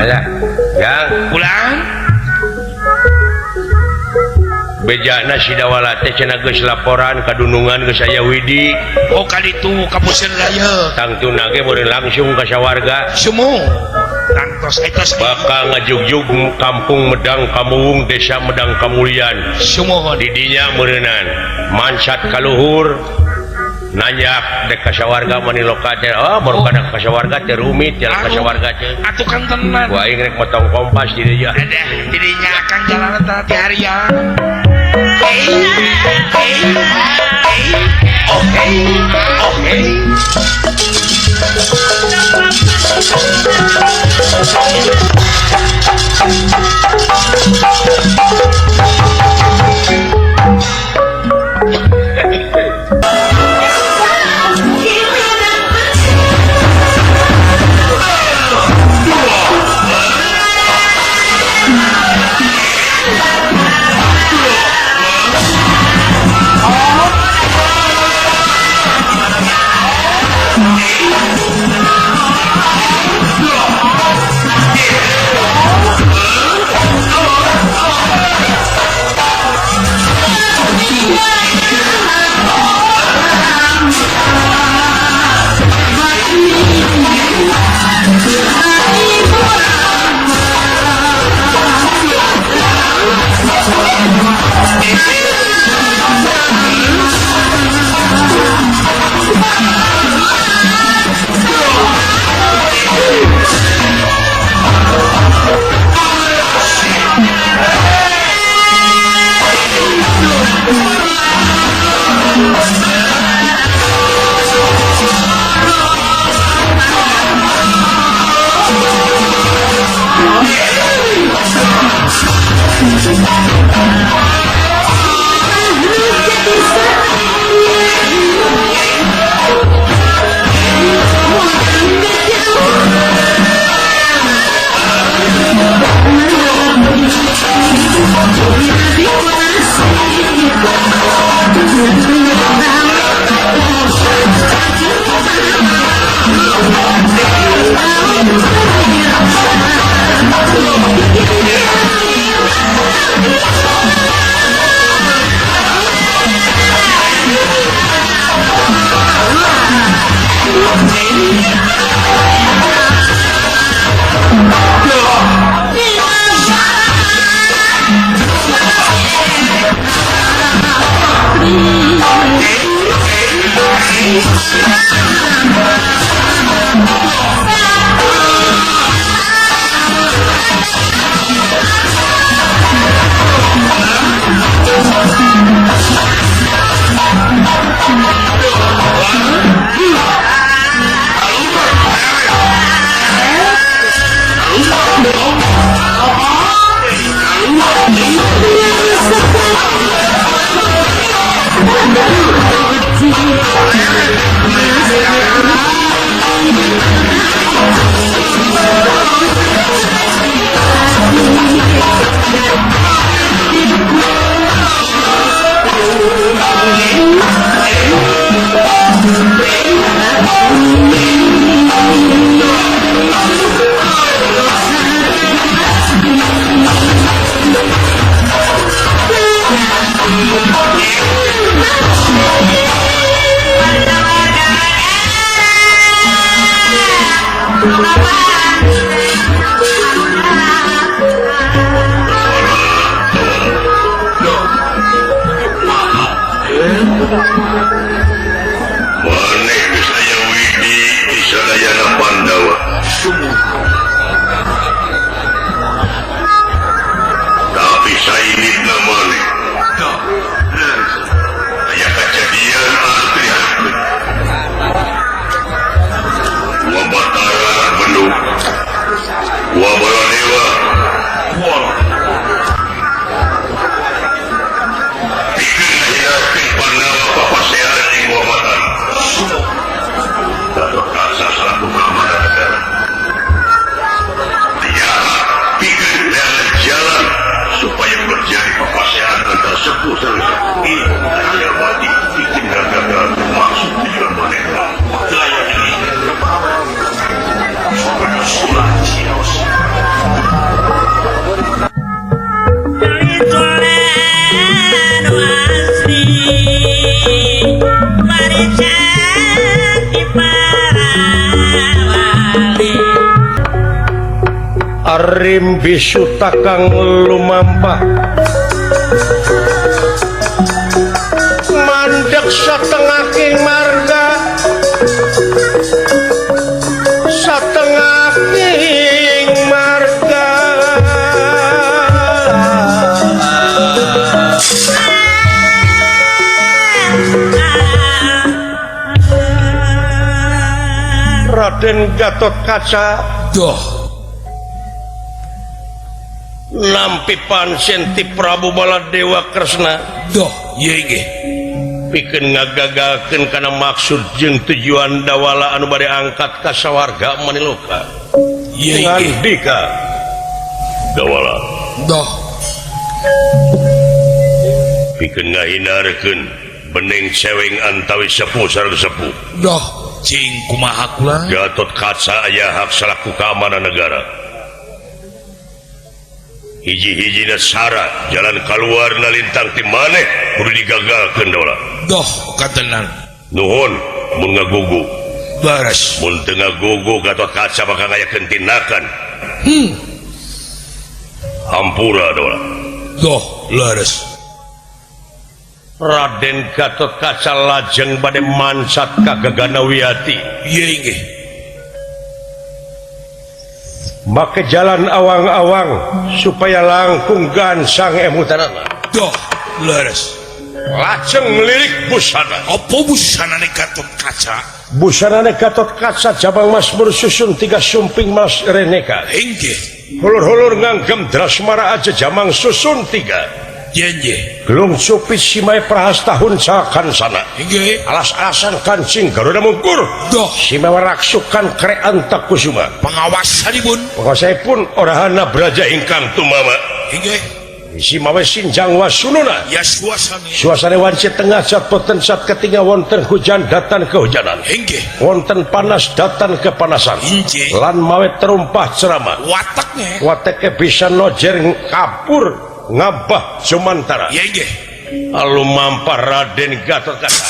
Ada. Yang Pulang. Bejana Sidawala teh cenah geus laporan ka dunungan geus aya Widi. Oh kaditu ka Puseur Raya. Tangtuna ge meureun langsung ka sawarga. Sumuhun. Tangtos etos Bakal ngajugjug kampung Medang Kamuwung, desa Medang Kamulian. Sumuhun. Didinya meureunan mansat kaluhur nanjak dek ka sawarga mani loka teh. Oh, baru kana ka sawarga teh rumit jalan ka sawarga teh. Atuh kan tenan. Ku aing rek motong kompas di dieu. Ada didinya akang jalan teh harian. Hey, hey, hey. Oh hey, oh hey. Arim bisu takang lumampah mandek satengah king marga satengah king marga Raden Gatot Kaca doh nampi pansenti Prabu Baladewa Kresna doh ieu ge pikeun ngagagalkeun kana maksud jeung tujuan dawala anu bade angkat ka sawarga maniloka ieu ge ngandika dawala doh pikeun ngahindarkeun bening ceweng antawis sepuh sareng sepuh doh cing kumaha kula Gatot Kaca aya hak salaku keamanan negara hiji-hijina syarat jalan keluar nalintang ti maneh kudu digagalkeun dawala doh katenan nuhun mun ngagugu bares mun teu ngagugu Gatot Kaca bakal ngayakeun tindakan hampura dawala doh leres Raden Gatot Kaca lajeng bade mansat ka Gagana Wiyati ieu ge make jalan awang-awang supaya langkung gansang emutanana doh leres lajeng ngelirik busana apa busanane Gatot Kaca busanane Gatot Kaca jabang mas bersusun tiga sumping mas reneka inggih hulur-hulur nganggem drasmara aja jamang susun tiga jenje gelung supi simai prahas tahun sakan sana inggih alas-alasan kancing garuda mungkur doh simai raksukan krean takusuma pengawasanipun pengawasanipun orahana braja ingkang tumama inggih simawe sinjang wasununa ya suasane suasane wanci tengah sat boten sat ketingga wonten hujan datan kehujanan inggih wonten panas datan kepanasan inggih lan mawe terumpah ceramah wateknya wateke bisa nojer kapur ngabah sumantara ya inggih alumampah Raden Gatot Kaca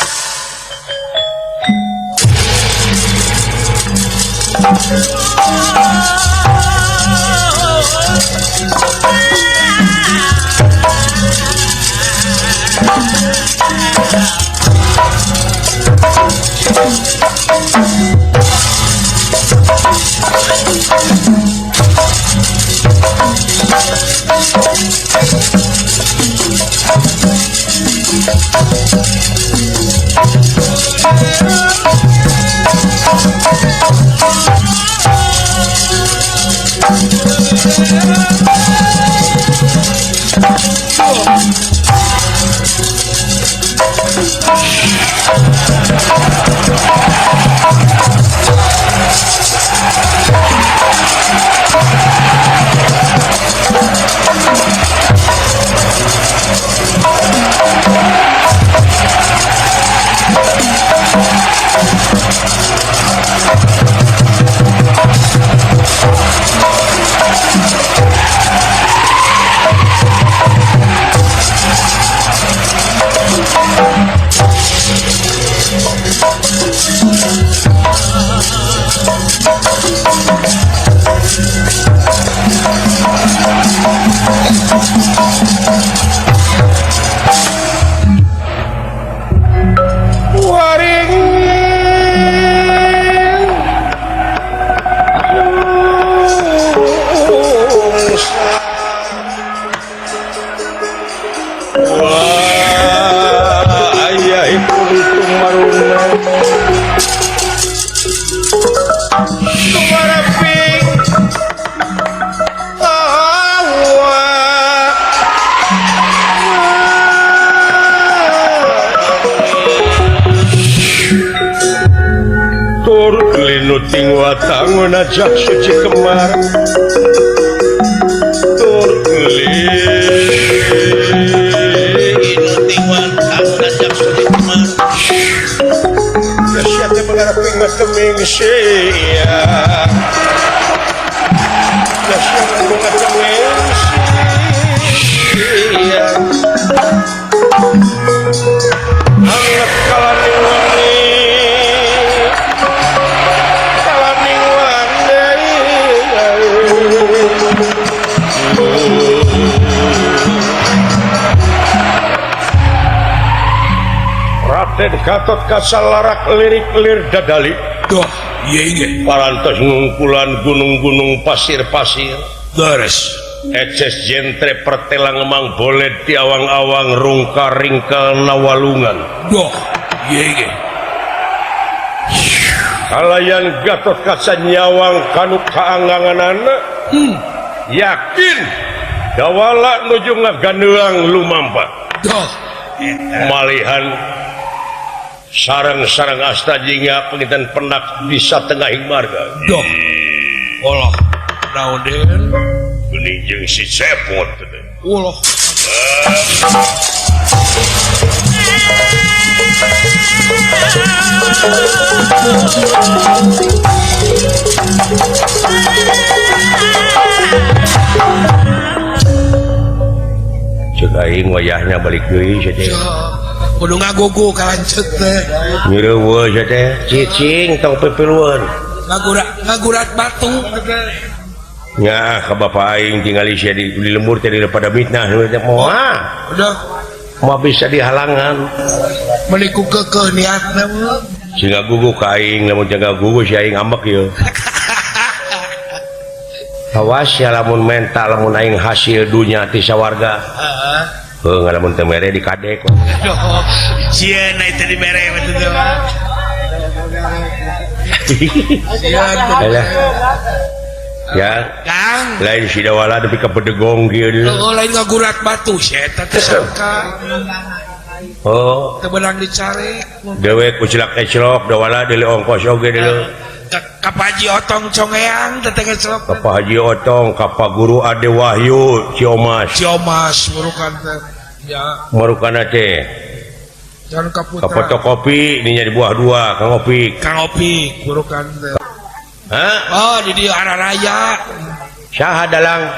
Linuting watangun ajak suci kemar tur linuting watangun ajak suci kemar ya siapa mengharapin ngeteming siang ya siapa ngeteming siang hangat kalaning wangi Raden Gatot Kaca larak lirik lir dadali. Duh, ieu ge. Parantos ngungkulan gunung-gunung pasir-pasir. Deres. Eces jentre pertelang emang boleh di awang-awang rungka ringkel nawalungan. Duh, ieu ge. Kalayan Gatot Kaca nyawang kanu kaanganganana. Yakin dawala nuju ngagandeang lumampa. Duh. Malihan sarang-sarang asta jingga penginten penak bisa tengahing marga. Duh. Allah, naon den? Geuning jeung si Cepot teh. Allah. Cek aing wayahna balik deui sia teh. Kudu ngagugu ka lanceuk teh. Nyereuweun sia teh, cicing tong pipilueun. Ngagurat batu teh. Nya ka bapa aing tingali sia di lembur teh daripada mitnah teh moal. Udah moal bisa dihalangan. Meuli ku keukeuh niatna mah. Si ngagugu ka aing lamun teu ngagugu si aing ambek ieu. Awas ya lamun menta lamun aing hasil dunya ti sawarga. Heeh. Heuh ngalamun teu mere dikadek. Aduh, sieun teh dibere mah teh. Alah. Ya, Kang. Lain si dawala nepi ka pedegong kieu deui. Oh, lain ngagurat batu sia eta teh sangka. Oh, teu beunang dicari. Dewek kucilak eclok dawala deui ongkos oge deui. Ka Pak Haji Otong Congeang teh ngeclok. Ka Pak Haji Otong, ka Pak Guru Ade Wahyu Ciomas. Ciomas murukan teh. Ya. Murukana teh. Jangan ka putra. Ka fotokopi dinya di buah dua Kang Opik. Kang Opik murukan teh. Hah? Oh, di dieu Araraya. Saha dalang?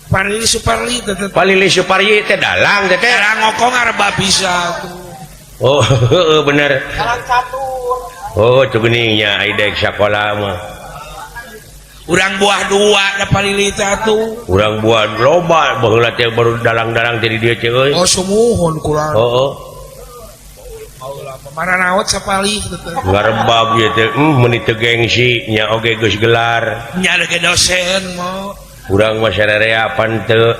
Palili Suparli teh. Palili Suparli teh dalang teh. Dalang ngokong areba bisa tuh. Oh, heeh bener. Dalang catur. Oh, teu geuning nya ai daek sakola mah. Urang buah dua da Palili teh atuh. Urang buah loba baheula teh baru dalang-dalang teh di dieu teh euy. Oh, sumuhun kurang. Heeh. Mana naot sapali teh. Ngarebab ieu teh, meuni teu gengsi nya oge geus gelar. Nya ge dosen mah. Urang mah sararea pan teu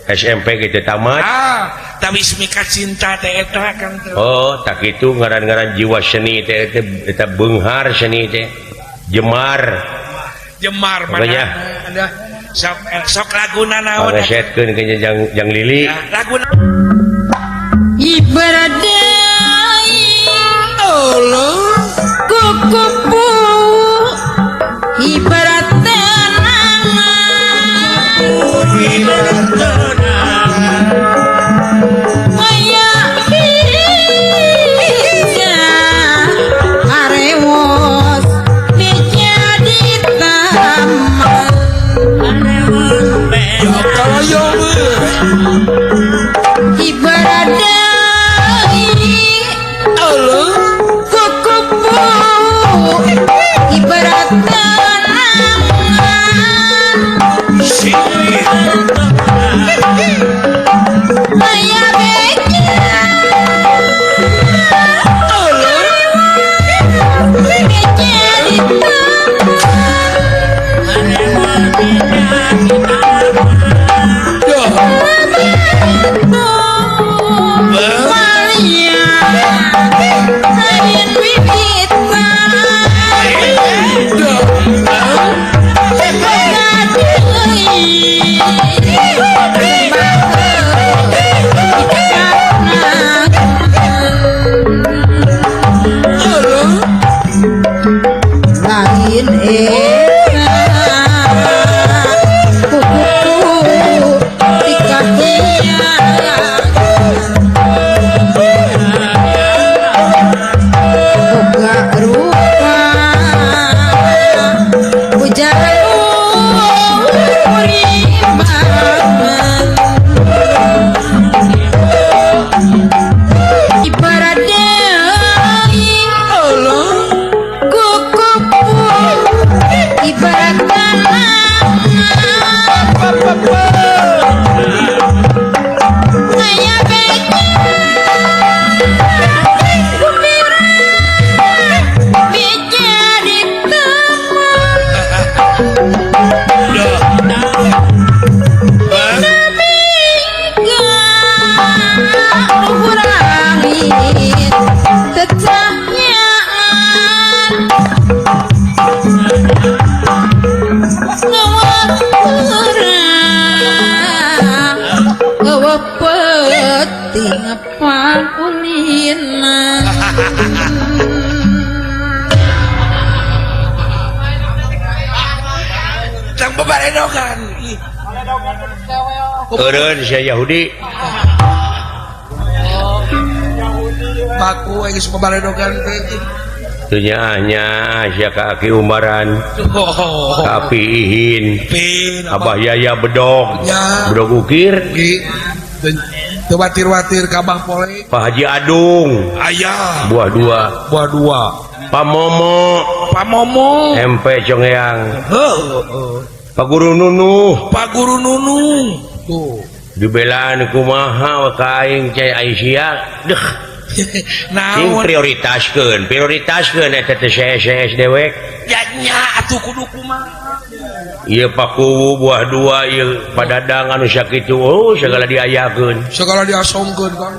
SMP ge teu tamat. Ah, tapi mika cinta teh eta Kang teh. Oh, tak kitu ngaran-ngaran jiwa seni teh eta beunghar seni teh. Jemar. Jemar mana ada sok sok laguna naon. Pangesetkeun ke jang Lili. Ya, laguna ibarat Allah kukupu ibarat tenangan ibarat tenangan maya bisa arewos menjadi taman ya kalau ibarat Allah kukupu ibarat tanaman maya beja menjadi lain ibarat Teuing paulinan. Tang babaredogan. Eureun sia Yahudi. Baku geus babaredogan teh. Teu nyaahnya sia ka Aki Umaran. Ka Api Ihin. Abah Yaya bedog. Bedog ukir. Teu watir-watir ka Abah Polek. Pak Haji Adung. Aya. Buah dua. Buah dua. Pak Momo. Pak Momo. MP Congeang. Heuh. Pak Guru Nunuh. Pak Guru Nunuh. Tuh. Dibelaan kumaha we ka aing cai Aisyah. Deuh. Naon prioritaskeun, prioritaskeun eta teh CS dewek. Ya nya atuh kudu kumaha. Ieu Pak Kuwu buah dua ieu padadang anu sakitu oh segala diayakeun. Segala diasongkeun kan.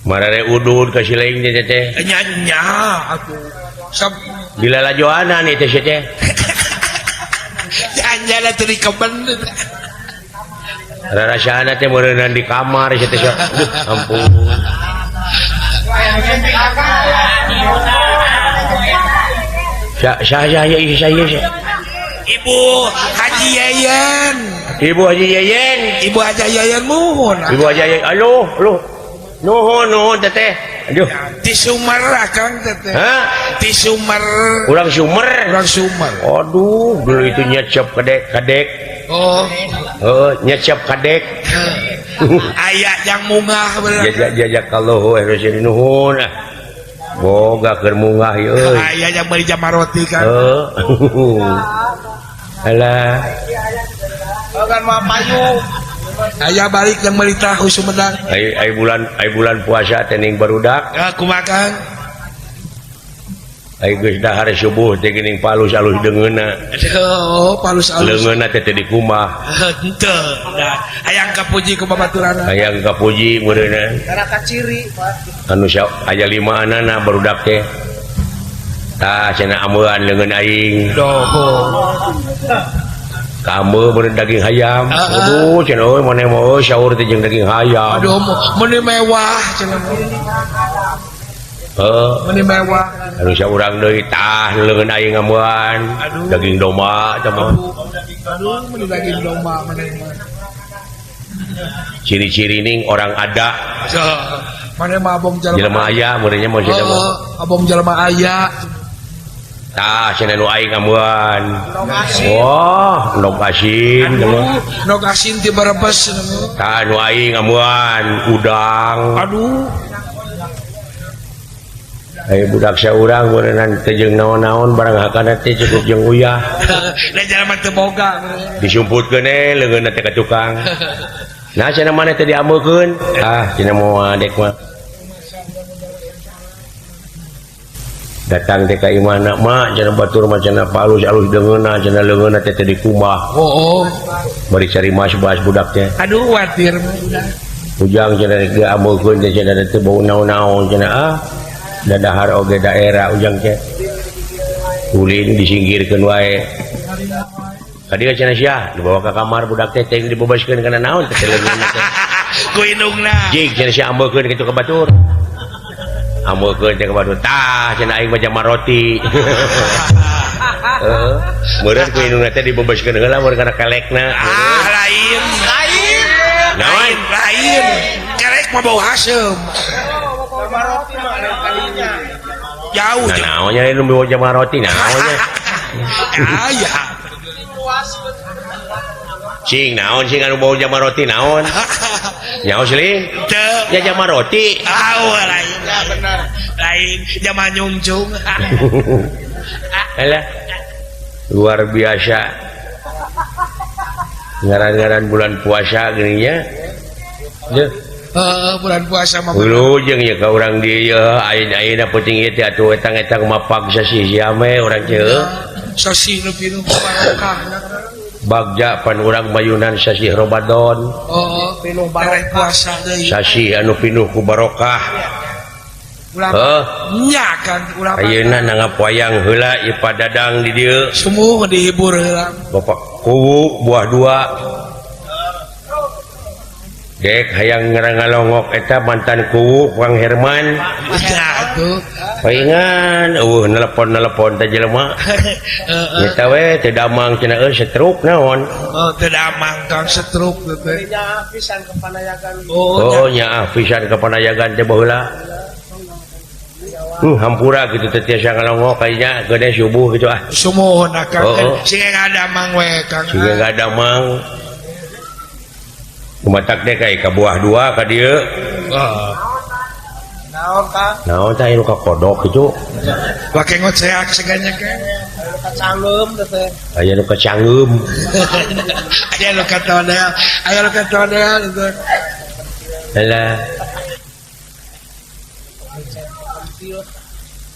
Marare udud ka silaing teh teh. Nya nya atuh. Sab dilalajoanan ieu teh teh. Ya nya teh di keben. Rarasana teh meureunan di kamar sia teh. Duh, ampun. Sah ya. Ibu Haji Yeyen. Ibu Haji Yeyen. Ibu Haji Yeyen muhun. Ibu Haji Yeyen. Aduh, aduh. Nuhun, nuhun teteh. Aduh. Ti Sumer akang teteh. Hah? Ti Sumer. Urang Sumer. Urang Sumer. Aduh, dulu itu nyecep kadek-kadek. Oh. Heeh, nyecep kadek. Aya yang mungah bener. Jajak kalau heuh nuhun. Boga keur mungah ieu euy. Aya yang beli jam roti kan. Heeh. Alah. Kan mah payu. Aya balik yang beli tahu Sumedang. Ai bulan puasa teh ning barudak. Ya kumaha Kang? Ai geus dahar subuh teh geuning palus alus deungeunna. Aduh, palus alus. Leungeunna teh teu dikumbah. Henteu. Hayang kapuji ku babaturanna. Hayang kapuji meureunna. Karena kaciri, Pak. Anu aya limaanana barudak teh. Tah cenah ameuan leungeun aing. Doh. Kamu meureun daging hayam. Aduh, cenah euy maneh mah euy sahur teh jeung daging hayam. Aduh, meuni mewah cenah. Heuh, meuni mewah. Anu saurang deui tah leungeun aing ngameuan daging domba tah mah. Aduh, meuni daging domba maneh mah. Ciri-ciri ning orang ada. Maneh mah abong jalma. Jelema aya meureunnya mah cenah mah. Abong jalma aya. Tah cenah nu aing ngameuan. Wah, endog asin. Endog asin ti Brebes. Tah nu aing ngameuan udang. Aduh. Ai budak saurang meureunnan teh jeung naon-naon barang hakana teh cukup jeung uyah. Da jalma teu boga. Disumputkeun we leungeunna teh ka tukang. Nah cenah maneh teh diameukeun. Ah cenah moal dek mah. Datang teh ka imahna mah cenah batur mah cenah palus alus deungeunna cenah leungeunna teh teu dikumbah. Oh. Bari cari mas-bas budak teh. Aduh watir. Ujang cenah diameukeun teh cenah teh bau naon-naon cenah ah. Dadahar oge daerah ujang teh. Ulin disingkirkeun wae. Kadieu cenah sia dibawa ka kamar budak teh teh dibebaskeun kana naon teh leungeunna teh. Ku indungna. Jig cenah sia ameukeun kitu ka batur. Ameukeun teh ka batur. Tah cenah aing mah jama roti. Heeh. Meureun ku indungna teh dibebaskeun heula mun kana kelekna. Ah lain. Lain. Naon? Lain. Kelek mah bau haseum. Jauh. Nah, naonnya nu bawa jama roti naonnya. Aya. Cing naon sing anu bau jama roti naon? Nyaho siling? Teu. Ya jama roti. Ah, lain. Ya benar. Lain jama nyungcung. Alah. Luar biasa. Ngaran-ngaran bulan puasa geuning nya. Deuh. Bulan puasa mah. Wilujeng ya ka urang dieu ayeuna penting ieu teh atuh etang-etang mapag sasih siame urang teh. Sasih nu pinuh barokah. Bagja pan urang mayunan sasih Ramadan. Oh, pinuh barokah puasa deui. Sasih anu pinuh ku barokah. Heuh. Nya kan ulah. Ayeuna nanggap wayang heula ieu padadang di dieu. Sumuh dihibur heula. Bapak Kuwu buah dua. Dek hayang ngalongok eta mantan kuwu Kang Herman. Atuh. Paingan eueuh nelpon-nelpon teh jelema. Heeh. Eta we teu damang cenah euy setruk naon. Oh, teu damang Kang setruk teh. Nyaah pisan kepanayagan. Oh, nyaah pisan kepanayagan teh baheula. Hampura kitu teh tiasa ngalongok kayaknya gede subuh gitu ah. Sumuhun Kang. Sing ngadamang we Kang. Sing ngadamang. Kumatak deh kayak ka buah dua ka dieu. Heeh. Naon Kang? Naon tah anu ka kodok kitu. Pake ngoceak seganya ke. Aya nu kacangeum teh. Aya nu kacangeum. Aya nu katodel, aya nu katodel teh. Alah.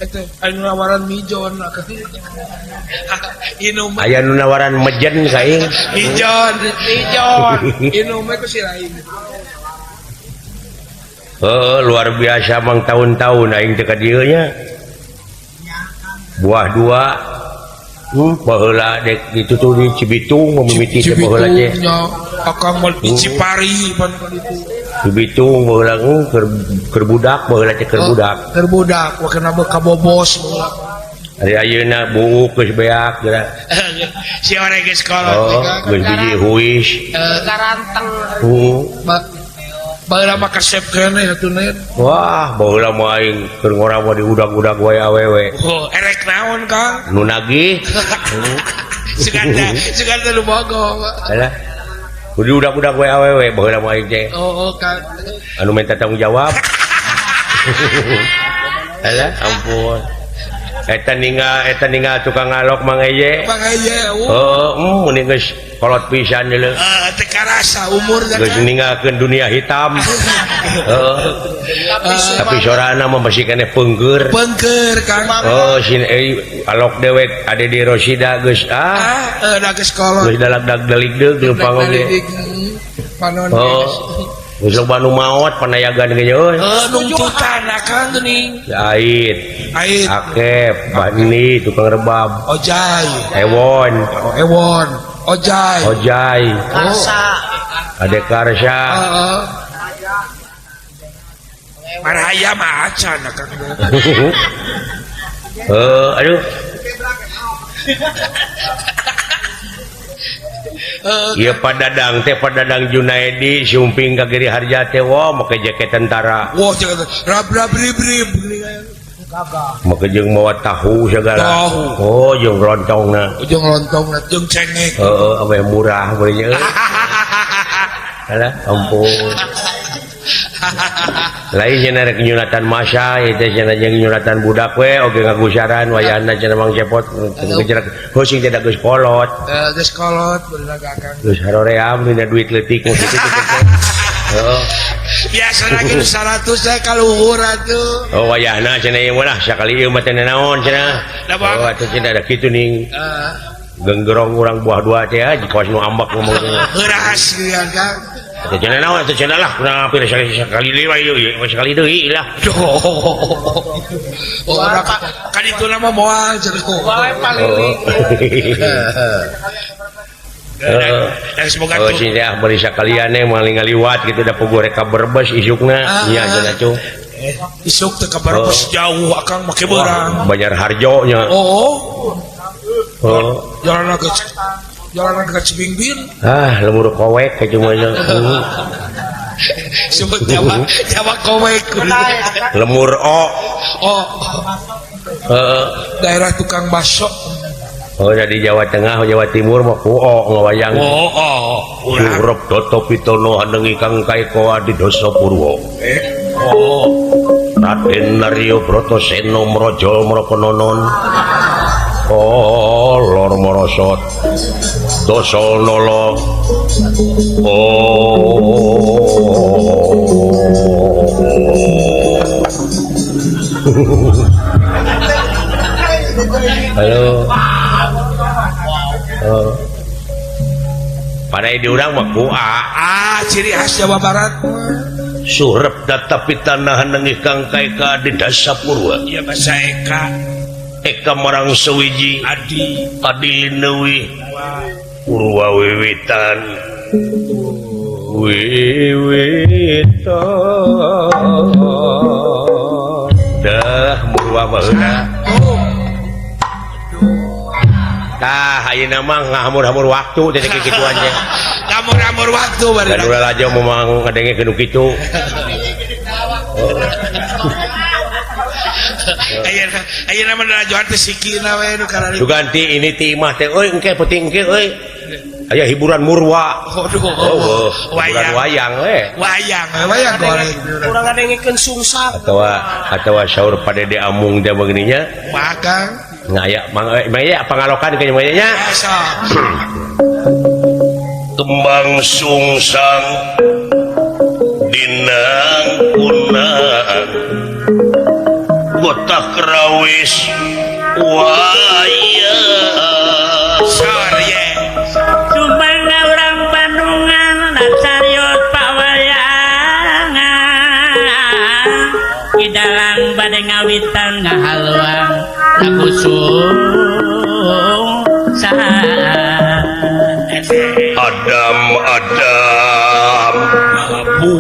Eta aya nu nawaran mijon inum. Aya nu nawaran mejen saing. Mijon, mijon. Inum ku si lain. Heeh, luar biasa mang tahun-tahun aing teh ka dieu nya. Buah dua. Baheula dek ditutur di Cibitung mimiti teh baheula teh. Akang mah di Cipari pan kitu. Cibitung baheula keur budak baheula teh keur budak. Keur budak wakena mah kabobos baheula. Ari ayeuna buuk geus beak geura. Si ore geus kolot geus biji huis. Garanteng. Baheula mah kasep keneh atuh nen. Wah, baheula mah aing keur ngora mah diudag-udag wae awewe. Oh, erek naon Kang? Nu nagih. Sugan teh nu bogo. Alah. Diudag-udag wae awewe baheula mah aing teh. Oh, Kang. Anu minta tanggung jawab. Alah, ampun. Eta ninggal tukang ngalok Mang Eye. Mang Eye. Heeh, mun geus kolot pisan deuleu. Teu karasa umur geus ninggalkeun dunia hitam. Heeh. Tapi sorana mah masih keneh peungkeur. Peungkeur Kang. Oh, sin alok dewek ade di Rosida geus ah. Da geus kolot. Geus dalag-dag deuk leumpang oge. Panon geus. Geus loba nu maot panayagan ge euy. Heuh, nungtutan Kang geuning. Ait. Ait. Akep, Bani tukang rebab. Ojai. Ewon. Oh, Ewon. Ojai. Ojai. Karsa. Ade Karsa. Heeh. Marhaya mah acan Kang. Heuh, aduh. Ieu Padadang teh Padadang Junaedi sumping ka Giri Harja teh wah make jaket tentara. Wah, jaket rab-rab rib-rib. Make jeung mawa tahu segala. Tahu. Oh, jeung lontongna. Jeung lontongna, jeung cengek. Heeh, ameh murah beunya euy. Alah, ampun. Lain cenah rek nyunatan masa ieu teh cenah jeung nyunatan budak we oge ngagusaran wayahna cenah Mang Cepot geus heuh sing teh geus kolot. Geus kolot bener Kang. Geus haroream dina duit leutik mun kitu teh. Heeh. Biasana ge 100 teh kaluhur atuh. Oh wayahna cenah ieu mah sakali ieu mah teh naon cenah. Oh atuh cenah da kitu ning. Genggerong urang buah dua teh kawas nu ambak ngomong teh. Heuras geuan Kang. Teh cenah naon atuh cenah lah kurang hampir sekali deui we ieu sekali deui lah. Oh, kan itu nama moal cenah. Wae paling. Semoga oh sih ya bari sakalian maling ngaliwat gitu da puguh rek ka Brebes isukna nya cenah cuh. Isuk teh ka Brebes jauh Akang make beurang. Banjar Harjo nya. Oh. Oh, jalan ke Cibingbin. Ah, lemur kowek ka cuma nya. Sebut Jawa kowek. Lemur o. Oh. Heeh. Daerah tukang bakso. Oh, dari Jawa Tengah, Jawa Timur mah ku o ngawayang. Oh, oh. Urep Toto Pitono handengi Kang Kaiko di Dasa Purwo. Oh. Raden Naryo Brotoseno Mrojo Mrokononon. Oh, lor morosot dosol nolo. Oh. Halo. Oh. Pada di urang mah ku a. Ciri khas Jawa Barat. Surep datapi tanah nengih Kang Kaika di Dasa Purwa. Ya bahasa Eka. Eka marang sewiji adi adi linewi Purwa wiwitan Wiwitan dah murwa baheula. Tah ayeuna mah ngahamur-hamur waktu teh kikituan teh. Ngamur-hamur waktu bari. Dan ulah aja mau ngadengekeun nu kitu. Ayeuna ayeuna mah lalajoan teh sikina we nu karari. Suganti ini ti imah teh euy engke penting engke euy. Aya hiburan murwa. Waduh. Oh, hiburan wayang we. Wayang, wayang goreng. Urang ngadengekeun sungsang. Atawa saur padede amung teh begininya. Magang. Ngaya mangaya pangalokan ke nya. Kembang sungsang dinang kunang botak rawis wayang sore sumangga urang Bandungan nacariot pawayangan kidalang bade ngawitan ngahaluang lagu sung saha Adam Adam babu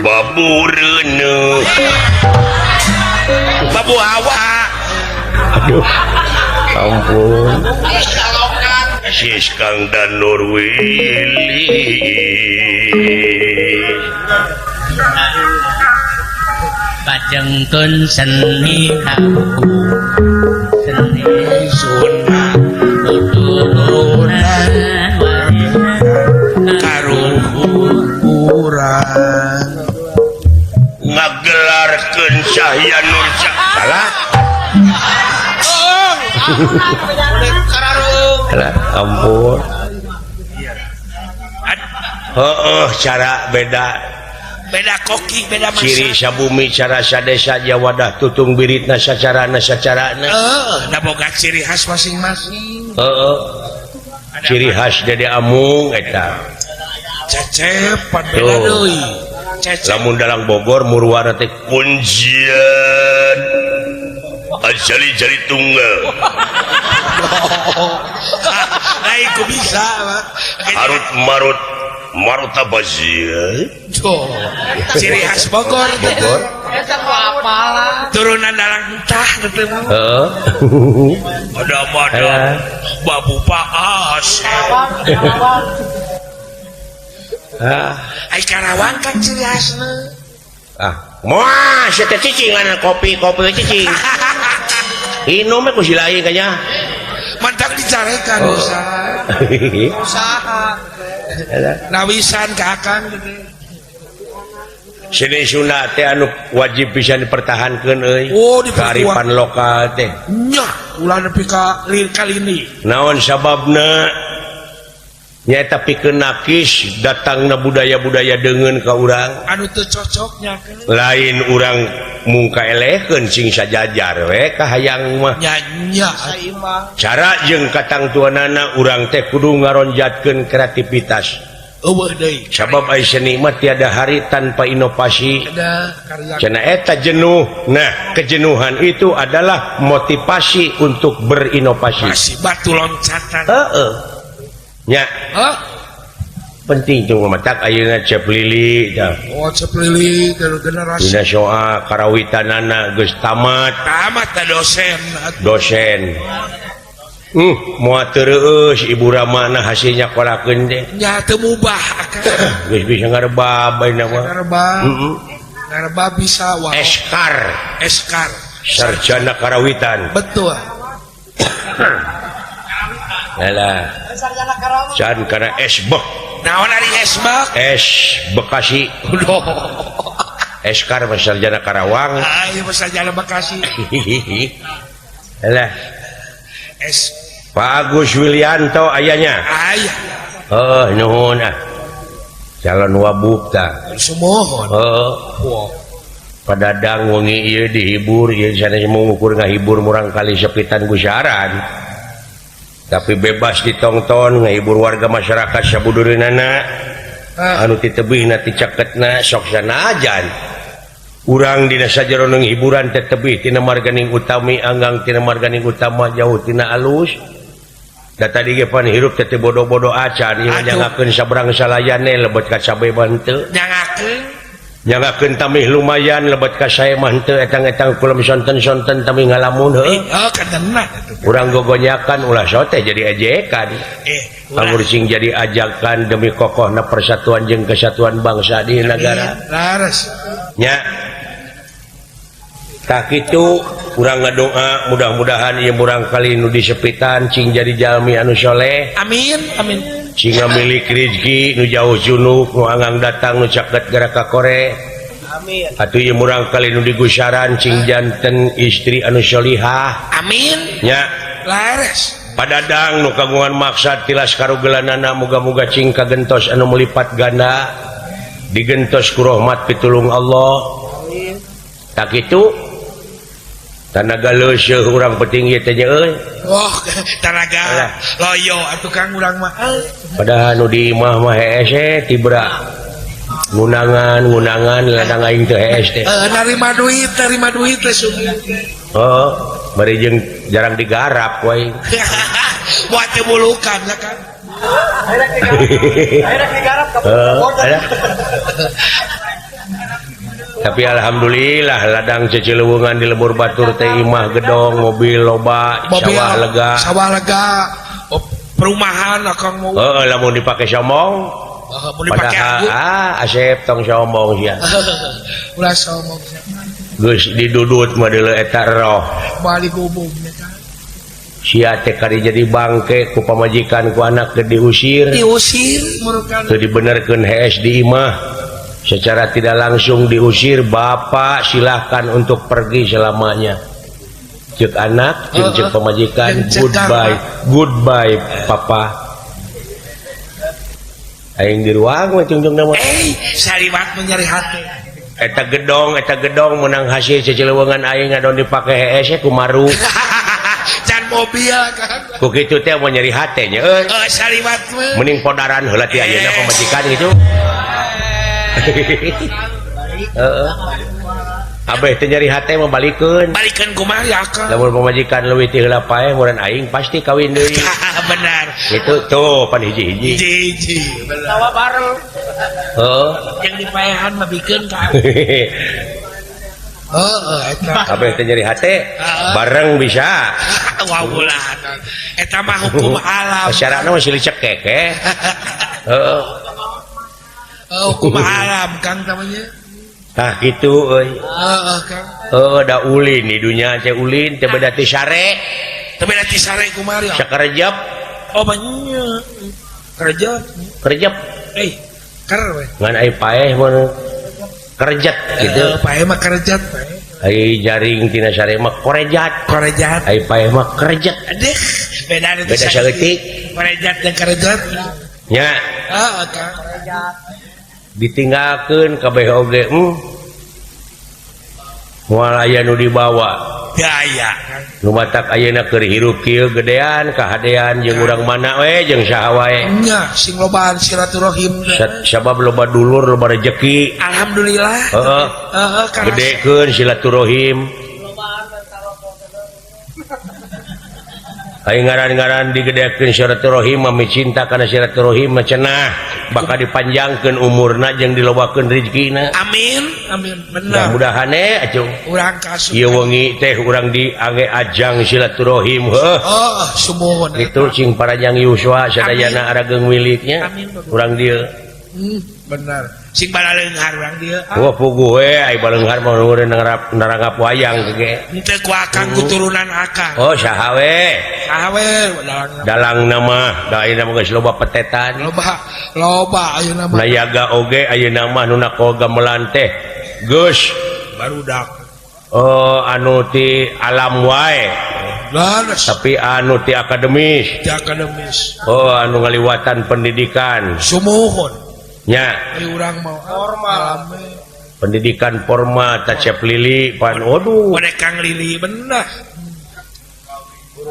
babu reuneuh babu hawa. Aduh ampun. Sis Kang Danur Willy pajengkeun seni kaku seni Sunda tuturunan karuhun urang ngagelarkeun Cahya Nur salah. Alah, ampun. Heeh, cara beda beda koki beda masa. Ciri sabumi cara sadesa jawadah tutung biritna sacarana sacarana. Heeh, da boga ciri khas masing-masing. Heeh. Ciri khas Dede Amung eta. Cecep beda deui. Cecep. Lamun dalang Bogor murwana teh kuncian ajali-jali tunggal. Ai ku bisa Harut marut maruta bazia. Ciri khas Bogor. Bogor. Eta apalah. Turunan dalang entah teh mah. Heeh. Ada-ada babu paas. Ah, ai Karawang kan ciri khasna. Ah, moal sia teh cicing ana kopi-kopi cicing. Inum ku si lain kayaknya. Mantap dicarekan usaha. Usaha. Nawisan ka akang gitu. Seni Sunda teh anu wajib bisa dipertahankeun euy. Oh, kearifan lokal teh. Nya, ulah nepi ka kalini. Naon sababna? Nyaeta pikeun nakis datangna budaya-budaya deungeun ka urang. Anu teu cocoknya lain urang mungka elehkeun sing sajajar we ka hayang mah. Nya nya. Cara jeung katangtuanana urang teh kudu ngaronjatkeun kreativitas. Eueuh deui. Sabab ai seni mah tiada hari tanpa inovasi. Cenah eta jenuh. Nah, kejenuhan itu adalah motivasi untuk berinovasi. Masih batu loncatan. Heeh. Nya. Hah? Penting tuh matak ayeuna Cep Lili tah. Oh, Cep Lili generasi. Dina soa karawitanana geus tamat. Tamat tah dosen. Dosen. Moal teu Ibu Ramana hasilnya kolakeun teh. Nya teu mubah akang. Geus bisa ngarebab ayeuna mah. Ngarebab. Heeh. Ngarebab bisa wae. Eskar. Eskar. Sarjana karawitan. Betul. Alah. Can kana esbek. Naon ari esbek? Es Bekasi. Eskar mah sarjana Karawang. Ah, ieu mah sarjana Bekasi. Alah. Es Pak Agus Wilianto ayanya. Aya. Heuh, nuhun ah. Calon wabub tah. Sumuhun. Heuh. Padadang wengi ieu dihibur ieu sanes mengukur ngahibur murang kali sepitan gusaran. Tapi bebas ditonton ngahibur warga masyarakat sabudureunana. Anu titebihna ti caketna sok sanajan. Urang dina sajeroning hiburan teh tebih tina marganing utami anggang tina marganing utama jauh tina alus. Da tadi ge pan hirup teh bodoh-bodoh acan ieu nyangakeun sabrang salayane lebet ka sabe mah henteu. Nyangakeun. Nyangakeun tamih lumayan lebet ka sae mah henteu etang-etang kulem sonten-sonten tamih ngalamun heuh. Oh, kadenah atuh. Urang gogonyakan ulah sote jadi ejekan. Anggur sing jadi ajakan demi kokohna persatuan jeung kesatuan bangsa di negara. Laras. Nya. Tah kitu urang ngadoa mudah-mudahan ieu murang kali nu disepitan cing jadi jalmi anu soleh. Amin, amin. Cing ngamilik rezeki nu jauh junuk nu anggang datang nu caket gerak ka kore. Amin. Atuh ieu murang kali nu digusaran cing janten istri anu solihah. Amin. Nya. Laras. Padadang nu kagungan maksad tilas karugelanana muga-muga cing kagentos anu melipat ganda digentos ku rahmat pitulung Allah. Amin. Tak kitu tanaga leuseuh urang penting ieu teh nya euy. Wah, tanaga loyo atuh Kang urang mah. Padahal nu di imah mah hees tibra. Ngunangan ladang aing teu hees teh. Narima duit teh sungguh. Heeh, bari jeung jarang digarap we. Buat teu bulukan ya Kang. Akhirnya digarap ka. Tapi alhamdulillah ladang cecilewungan di lembur batur teh imah gedong mobil loba sawah lega. Sawah lega. Oh, perumahan akang mau. Heeh, lamun dipake sombong. Heeh, mun dipake aku. Ah, asep tong sombong sia. Ulah sombong sia. Geus didudut mah deuleu eta roh. Balik umum nya Kang. Sia teh kari jadi bangke ku pamajikan ku anak teu diusir. Diusir murukan. Teu dibenerkeun hees di imah. Secara tidak langsung diusir, bapak silahkan untuk pergi selamanya. Cek anak, cek pemajikan, goodbye, goodbye papa. Aing di ruang we tunjung nama. Saliwat menyeri hati. Eta gedong menang hasil cecileuweungan aing ngadon dipake hees ku maru. Can mobil kan. Ku kitu teh mau nyeri hate nya euy. Saliwat mah. Mending podaran heula ti ayeuna pamajikan gitu. Heeh. Abeh teh nyeri hate mah balikeun. Balikeun kumaha ya Kang? Lamun pamajikan leuwih ti heula paeh meureun aing pasti kawin deui. Benar. Gitu tuh pan hiji-hiji. Hiji-hiji. Tawa bareng. Heeh. Yang dipaehan mah bikeun ka. Heeh eta. Abeh teh nyeri hate bareng bisa. Wah ulah. Eta mah hukum alam. Syaratna mah silih cekek eh. Heeh. Hukum alam Kang namanya. Tah kitu euy. Heeh Kang. Heuh da ulin di dunya teh ulin teh beda ti sare. Teh beda ti sare kumaha? Sakerejep. Oh banyak. Kerja. Kerjep. Ker we. Ngan ai paeh mun kerjet gitu. Paeh mah kerjet paeh. Ai jaring tina sare mah korejat. Korejat. Ai paeh mah kerjet. Aduh, beda beda saeutik. Korejat jeung kerjet. Nya. Heeh Kang. Ditinggalkeun kabeh oge moal aya nu dibawa daya nu matak ayeuna keur hirup kieu gedean kahadean jeung urang mana we jeung saha wae nya sing lobaan silaturahim sabab loba dulur loba rejeki alhamdulillah heeh heeh gedekeun silaturahim aing ngaran-ngaran digedekeun silaturahim mah micinta kana silaturahim mah cenah bakal dipanjangkeun umurna jeung dilobakeun rezekina. Amin amin bener. Mudah-mudahan atuh urang kasup ieu wengi teh urang diangge ajang silaturahim heuh. Oh sumuhun itu sing paranjang yuswa sadayana arageung miliknya urang dieu. Bener sing balaleunghar urang dieu. Wah puguh we ai baleunghar mah narangap wayang ge. Henteu ku akang kuturunan akang. Oh saha we? Saha we dalang nama da ayeuna mah geus loba petetan. Loba loba ayeuna mah. Nayaga oge ayeuna mah nu nakol gamelan teh geus barudak. Oh anu ti alam wae. Laras. Tapi anu ti akademis. Ti akademis. Oh anu ngaliwatan pendidikan. Sumuhun. Nya. Urang mau formal. Pendidikan formal tacep lili pan waduh. Pada Kang Lili bener.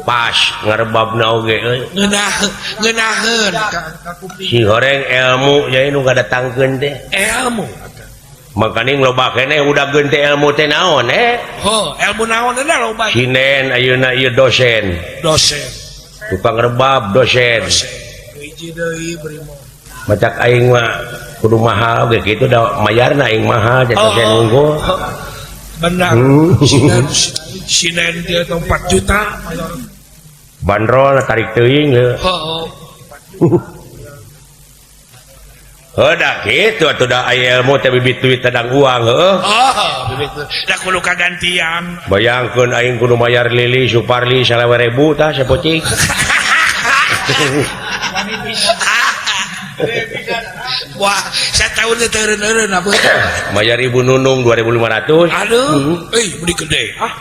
Pas ngarebabna oge euy. Ngeunaheun si horeng ilmu nya nu ngadatangkeun teh. Ilmu. Makaning loba keneh udageun teh ilmu teh naon eh? Ho, ilmu naon da loba. Sinen ayeuna ieu dosen. Dosen. Tukang rebab dosen. Hiji deui brimo. Macak aing mah kudu mahal ge kitu da mayarna aing mahal jadi dosen unggul. Benar. Sinen dia 4 juta. Bandrol tarik teuing heuh. Heeh. Heuh da kitu atuh da aya ilmu teh bibit duit tadang uang heuh. Oh, bibit da kudu kagantian. Bayangkeun aing kudu mayar Lili Suparli 20.000 tah sapeuting. Wah, satahun teh eureun-eureun apa. Mayar Ibu Nunung 2.500. Aduh, euy meuni gede. Ah.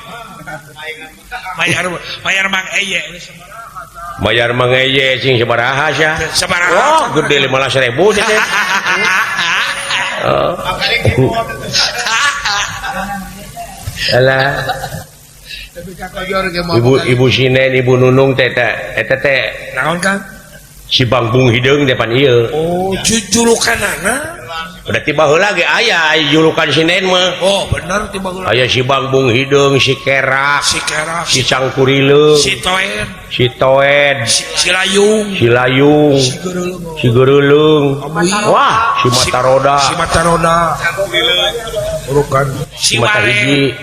Mayar Mang Eye. Mayar Mang Eye sing sabaraha sia? Sabaraha? Oh, gede 15.000 teh. Oh. Alah. Ibu Sinen, Ibu Nunung teh eta teh. Naon Kang? Si Bangkung hideung depan ieu. Oh, julukanana. Berarti baheula ge aya julukan Sinen mah. Oh, bener ti baheula. Aya si Bangkung hideung, si Kerak, si Kerak, si Cangkurileung, si Toen, si Toen, si Layung, si Layung, si Geureuleung. Wah, si Mataroda. Si Mataroda. Urukan si Mata Hiji.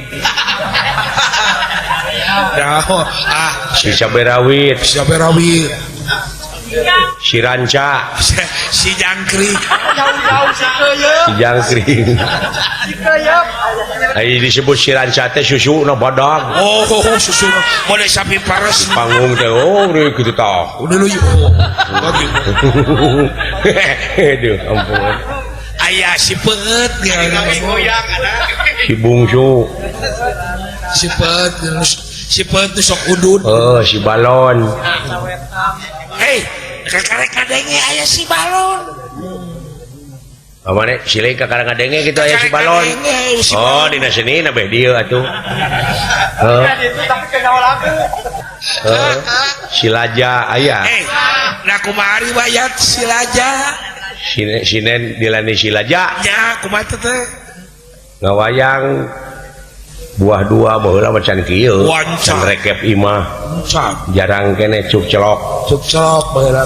Nah, ah, si Saberawit, si Saberawit. Si Ranca, si Jangkrik, si Jangkrik. Ai disebut si Ranca teh susuna badag. Oh, susuna boleh sapi pares. Panggung teh oh kitu tah. Udah lu. Aduh, ampun. Aya si Peut si Bungsu. Si Peut, si Peut sok udud. Oh, si Balon. Hei, kakarek ngadenge aya si Balon. Amane silih kakarek ngadenge kitu aya si Balon. Oh, dina seni na beh dieu atuh. Heuh. Si Laja aya. Eh, nah kumaha riwayat si Laja? Sinen dilani si Laja. Nya, kumaha teh? Ngawayang buah dua baheula macan kieu. Can rekep imah. Jarang keneh cuk celok. Cuk celok baheula.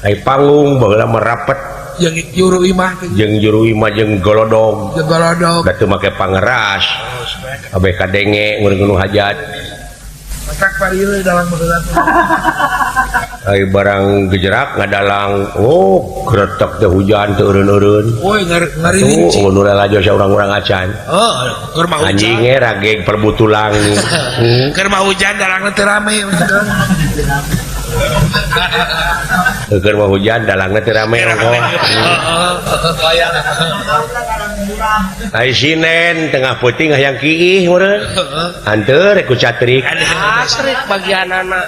Ai panggung baheula merapet jeung juru imah teh. Jeung juru imah jeung golodog. Jeung golodog. Da teu make pangeras. Abeh kadenge ngeureun hajat. Matak parile dalang baheula. Ai barang gejerak ngadalang, oh kretek teh hujan teu eureun-eureun. Woi ngarilinci. Oh, nu lalajo saurang-urang acan. Heeh, keur mah hujan. Anjing ge rageg perbutulang. Keur mah hujan dalangna teu rame. Keur mah hujan dalangna teu rame ongkoh. Heeh. Ai sinen tengah peuting hayang kiih meureun. Hanteu rek ku catrik. Catrik bagianana.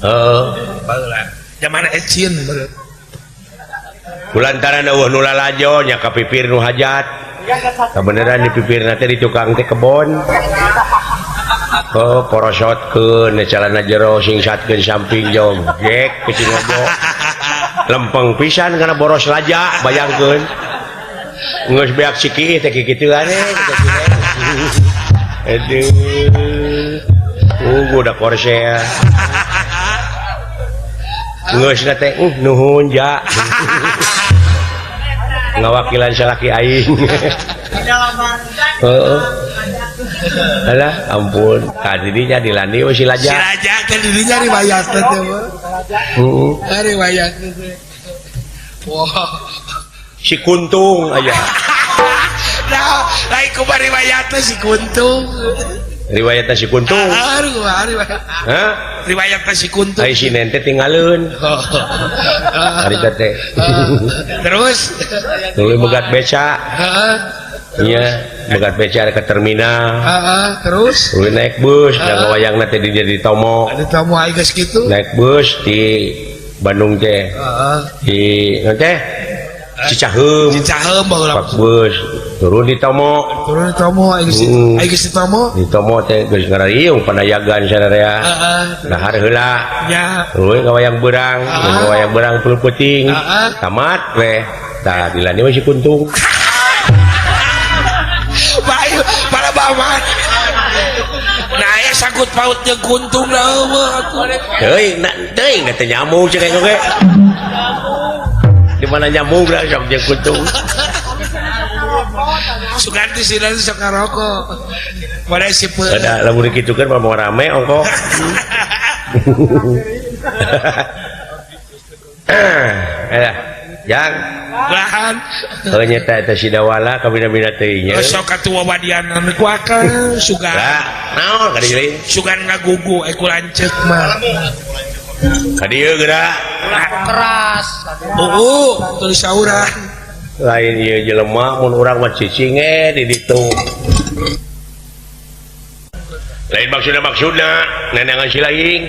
Heeh. Baheula. Zaman ecin meureun. Kulantaran eueuh nu lalajo nya ka pipir nu hajat. Kabeneran di pipirna teh di tukang teh kebon. Ke porosotkeun calana jero singsatkeun samping jogek ke Cingobo. Lempeng pisan kana boros laja bayangkeun. Geus beak si kiih teh kikituan we. Aduh. Udah korsea. Geus na teh nuhun ja. Ngawakilan salaki aing. Heeh. Alah ampun, ka didinya dilani we si Laja. Si Laja teh didinya riwayatna teh. Heeh. Riwayatna teh. Wah. Si Kuntung aya. Nah, lain kumaha riwayatna si Kuntung. Riwayatna si Kuntung. Hah? Riwayatna si Kuntung. Ai si Nente tinggaleun. Harita teh. Terus tuluy megat beca. Heeh. Iya, megat beca ke terminal. Heeh, terus tuluy naik bus, da ngawayangna teh di di Tomo. Di Tomo ai geus kitu. Naik bus di Bandung teh. Heeh. Di naon teh? Cicaheum. Cicaheum baheula. Pak bus turun di Tomo. Turun di Tomo ai geus ai geus di Tomo. Di Tomo teh geus ngarariung panayagan sararea. Heeh. Dahar heula. Nya. Tuluy ngawayang beurang, ngawayang beurang tuluy peuting. Tamat we. Tah dilani we si Kuntung. Bae para baman. Nah aya Sangkut paut jeung kuntung da eueuh atuh. Teuing na teuing teh nyambung cek oge. Di mana nyambung da sok jeung kuntung. Sugan teh sina sok ngarokok. Mana si peu. Ada lamun kitu kan mau rame ongkoh. Jang. Lahan. Oh nyata eta sidawala kabina-bina teuing nya. Sok atuh wawadianan ku akang sugan. Lah, naon ka dieu? Sugan ngagugu ku lanceuk mah. Ka dieu geura. Keras. Heueuh, tulis sauran. Lain ieu jelema mun urang mah cicing di ditu. Lain maksudna nenengan si lain.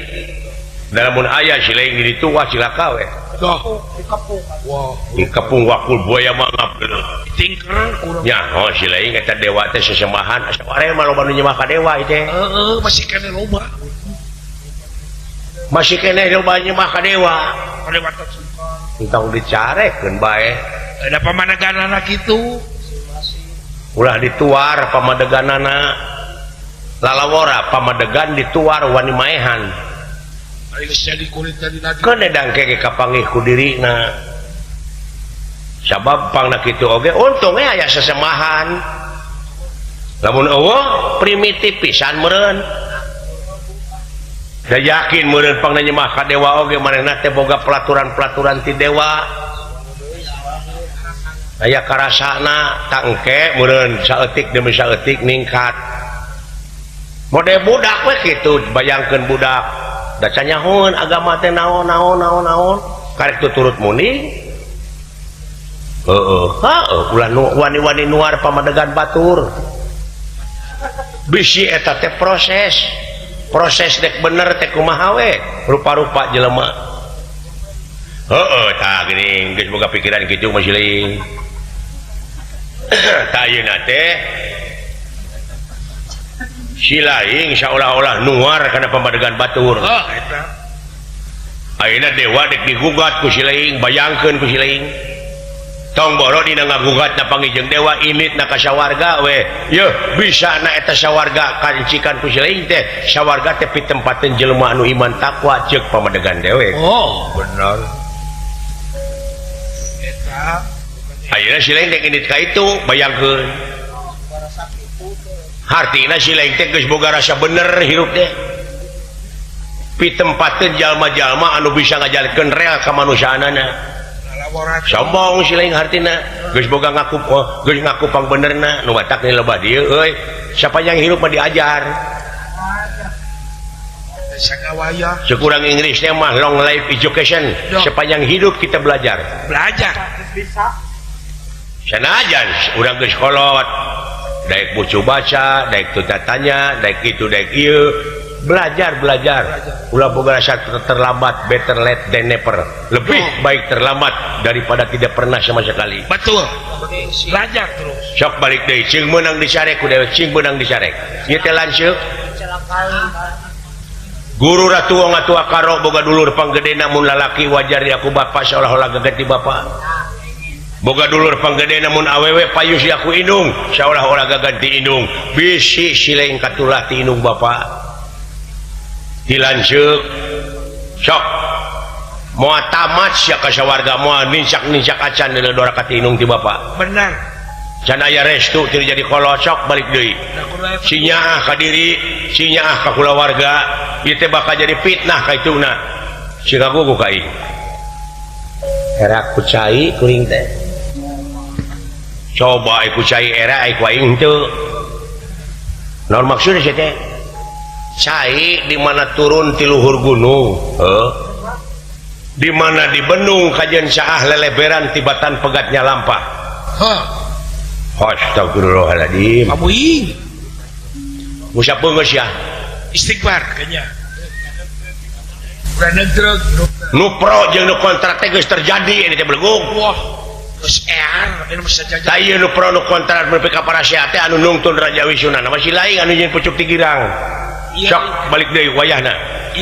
Dalam mun aya si lain di ditu wah cilaka we. Doh, dikepung. Wah, dikepung wakul buaya mangap. Tingker kurang. Ya, oh si lain eta dewa teh sesembahan. Asa are mah loba nu nyembah ka dewa ieu teh. Heeh, masih keneh loba. Masih keneh loba nyembah ka dewa. Ka dewa teh suka. Entong dicarekeun bae. Ada pamadeganana kitu. Ulah dituar pamadeganana. Lalawora pamadegan dituar wani maehan. Kededang kege kapanggih ku dirina. Sabab pangna kitu oge untung we aya sesembahan. Lamun eueuh primitif pisan meureun. Da yakin meureun pangna nyembah ka dewa oge manehna teh boga pelaturan-pelaturan ti dewa. Aya karasana tangke meureun saeutik demi saeutik ningkat. Mode budak we kitu bayangkeun budak. Da canyahoeun agama teh naon naon naon naon karek tuturut muni. Heeh, heuh ulah wani-wani nuar pamadegan batur. Bisi eta teh proses. Proses dek bener teh kumaha we rupa-rupa jelema. Heeh, tah geuning geus boga pikiran kitu mah siling. Tah ayeuna teh si lain seolah-olah nuar karena pamadegan batur. Oh, eta. Ayeuna dewa dek digugat ku si lain, bayangkeun ku si lain. Tong boro dina ngagugat na pangijeng dewa init na ka sawarga we. Yeuh, bisa na eta sawarga kancikan ku si lain teh. Sawarga teh pitempateun jelema anu iman takwa ceuk pamadegan dewek. Oh, bener. Eta ayeuna si lain dek init ka itu, bayangkeun. Hartina si lain teh geus boga rasa bener hirup teh. Pitempateun jalma-jalma anu bisa ngajalankeun rel kamanusiaanana. Sombong si lain hartina geus boga ngaku oh, geus ngaku pangbenerna nu batak ni loba dieu euy. Sapanjang hirup mah diajar. Sekurang Inggrisnya mah long life education. Sepanjang hidup kita belajar. Belajar. Sanajan urang geus kolot. Daek bucu baca, daek tuta tanya, daek itu, daek ieu, belajar, belajar. Ulah boga rasa terlambat, better late than never. Lebih baik terlambat daripada tidak pernah sama sekali. Betul. Belajar terus. Sok balik deui, cing meunang disarek ku dewek, cing meunang disarek. Ieu teh lanceuk. Guru ratu wong atua karo boga dulur panggedena mun lalaki wajar diaku bapa seolah-olah gaganti bapa. Boga dulur panggede namun awewe payus diaku indung seolah-olah gaganti indung bisi sileng katulah ti indung bapa dilanceuk sok moal tamat sia ka sawarga moal nincak-nincak acan deuleu dora ka ti indung ti bapa bener can aya restu teu jadi kolot sok balik deui si nyaah ka diri si nyaah ka kulawarga ieu teh bakal jadi fitnah ka ituna si kagugu ka aing era ku cai kuring teh coba iku cai era iku aing henteu. Naon maksudna sia teh? Cai di mana turun ti luhur gunung, heuh. Di mana di bendung kajian saah leleberan tibatan pegatnya lampah. Hah. Astagfirullahaladzim. Amuing. Musap beungeus ya. Istighfar kayaknya. Nu pro jeung nu kontra teh geus terjadi ini teh belegung. Wah. Geus ear ini mah saja. Tah ieu nu pro nu kontra nepi ka parasea teh anu nungtun Raja Wisuna masih lain anu jeung pucuk ti girang. Sok balik deui wayahna.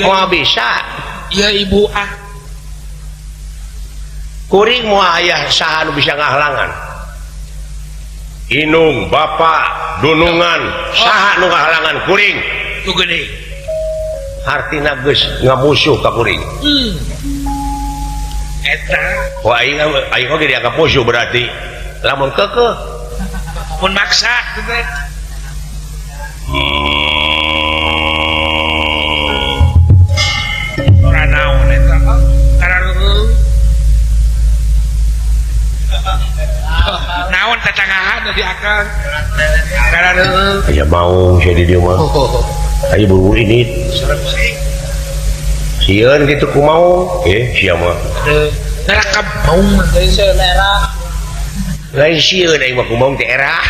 Moal bisa. Iya ibu ah. Kuring moal aya saha anu bisa ngahalangan. Inung, bapak, dunungan, saha nu ngahalangan kuring. Tuh gede. Hartina geus ngamusuh ka kuring. Eta. Wah aing aing oge dianggap musuh berarti. Lamun keukeuh mun maksa teh. Ora naon eta. Karareueuh. Naon tatangahan di akang. Karareueuh. Aya maung sia di dieu mah. Ayo buru-buru ini. Sieun kitu ku maung. Sia mah. Nerakam maung mah teh era. Lain sieun aing mah ku maung teh era.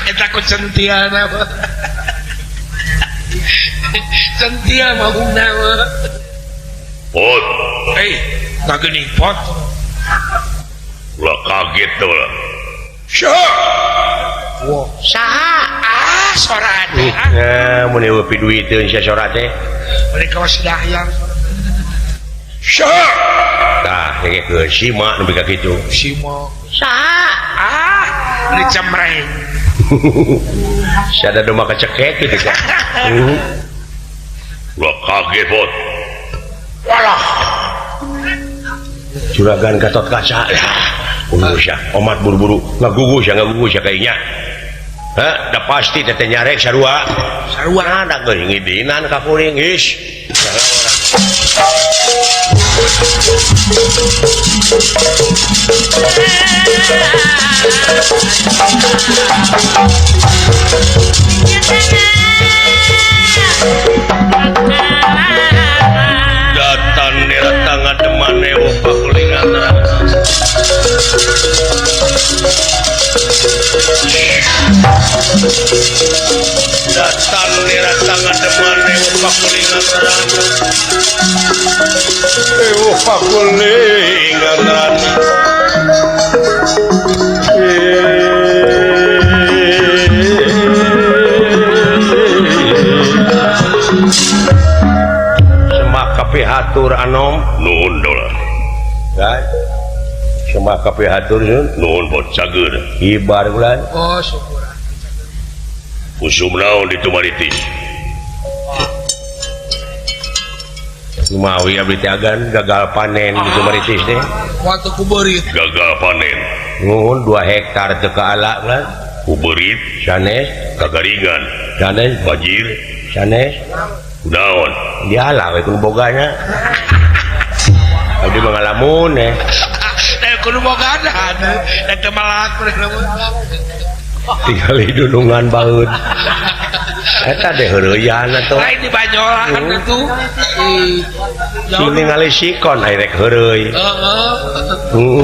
Eta ku centiana mah. Centia maungna mah. Pot. Kageuning pot. Ulah kaget teh ulah. Saha? Wah, saha? Ah, sora teh. Nah, mun eueuh piduiteun sia sora teh. Bari kawas dahyang. Saha? Tah, dengekeun sima nu ka kitu. Sima. Saha? Ah, bari cemreng. Sada domba kecekek kitu kan. Ulah kaget pot. Walah. Juragan Gatot Kaca. Sia, omat buru-buru ngagugu sia ngagugu sia kayaknya. Hah, dah pasti teteh nyarek sarua. Sarua ada geuning ngidinan ka kuring geus. Datan nira ngademane pakulingan. Datan nira ngademane pakulingan. Pakulingan. Semak kape hatur anom nuhun dolar. Semak kape hatur nuhun bot cager. Ibar bulan. Oh syukur. Usum naon di Tumaritis. Mawi abdi teh agan gagal panen di Tumaritis teh. Waktu kuberit. Gagal panen. Nuhun 2 hektar teu kaala bulan. Kuberit sanes kagaringan. Sanes banjir sanes. Naon? Diala we kudu boganya. Abdi mah ngalamun eh. Da kudu bogana da teu malak Tinggal dunungan baeud. Eta deh heureuyan atuh. Lain di Banyolan itu. Sing ningali sikon aya rek heureuy. Heeh.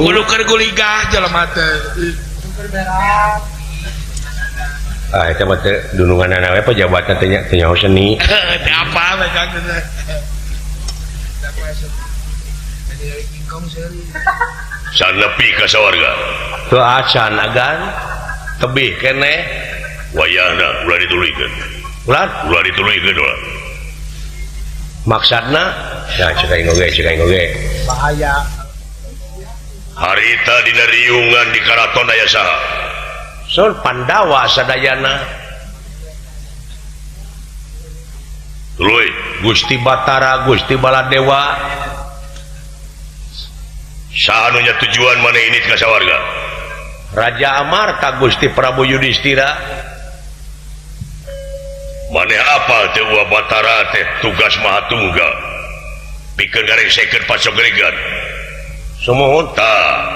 Kudu keur guligah jelema teh. Ah eta mah teh dununganana we pejabatna teh nya teu nyaho seni. Teu apa we Kang teh. Sanepi ka sawarga. Teu acan agan. Tebih keneh wayahna ulah dituluykeun. Ulah ulah dituluykeun ulah. Maksudna ya cek aing oge cek aing oge. Bahaya. Harita dina riungan di karaton aya saha? Sun Pandawa sadayana. Tuluy Gusti Batara, Gusti Baladewa. Saha nu nya tujuan maneh ini ka sawarga? Raja Amarta Gusti Prabu Yudhistira. Maneh apal teh Uwa Batara teh tugas Maha Tunggal pikeun garengsekeun pasogregan. Sumuhun tah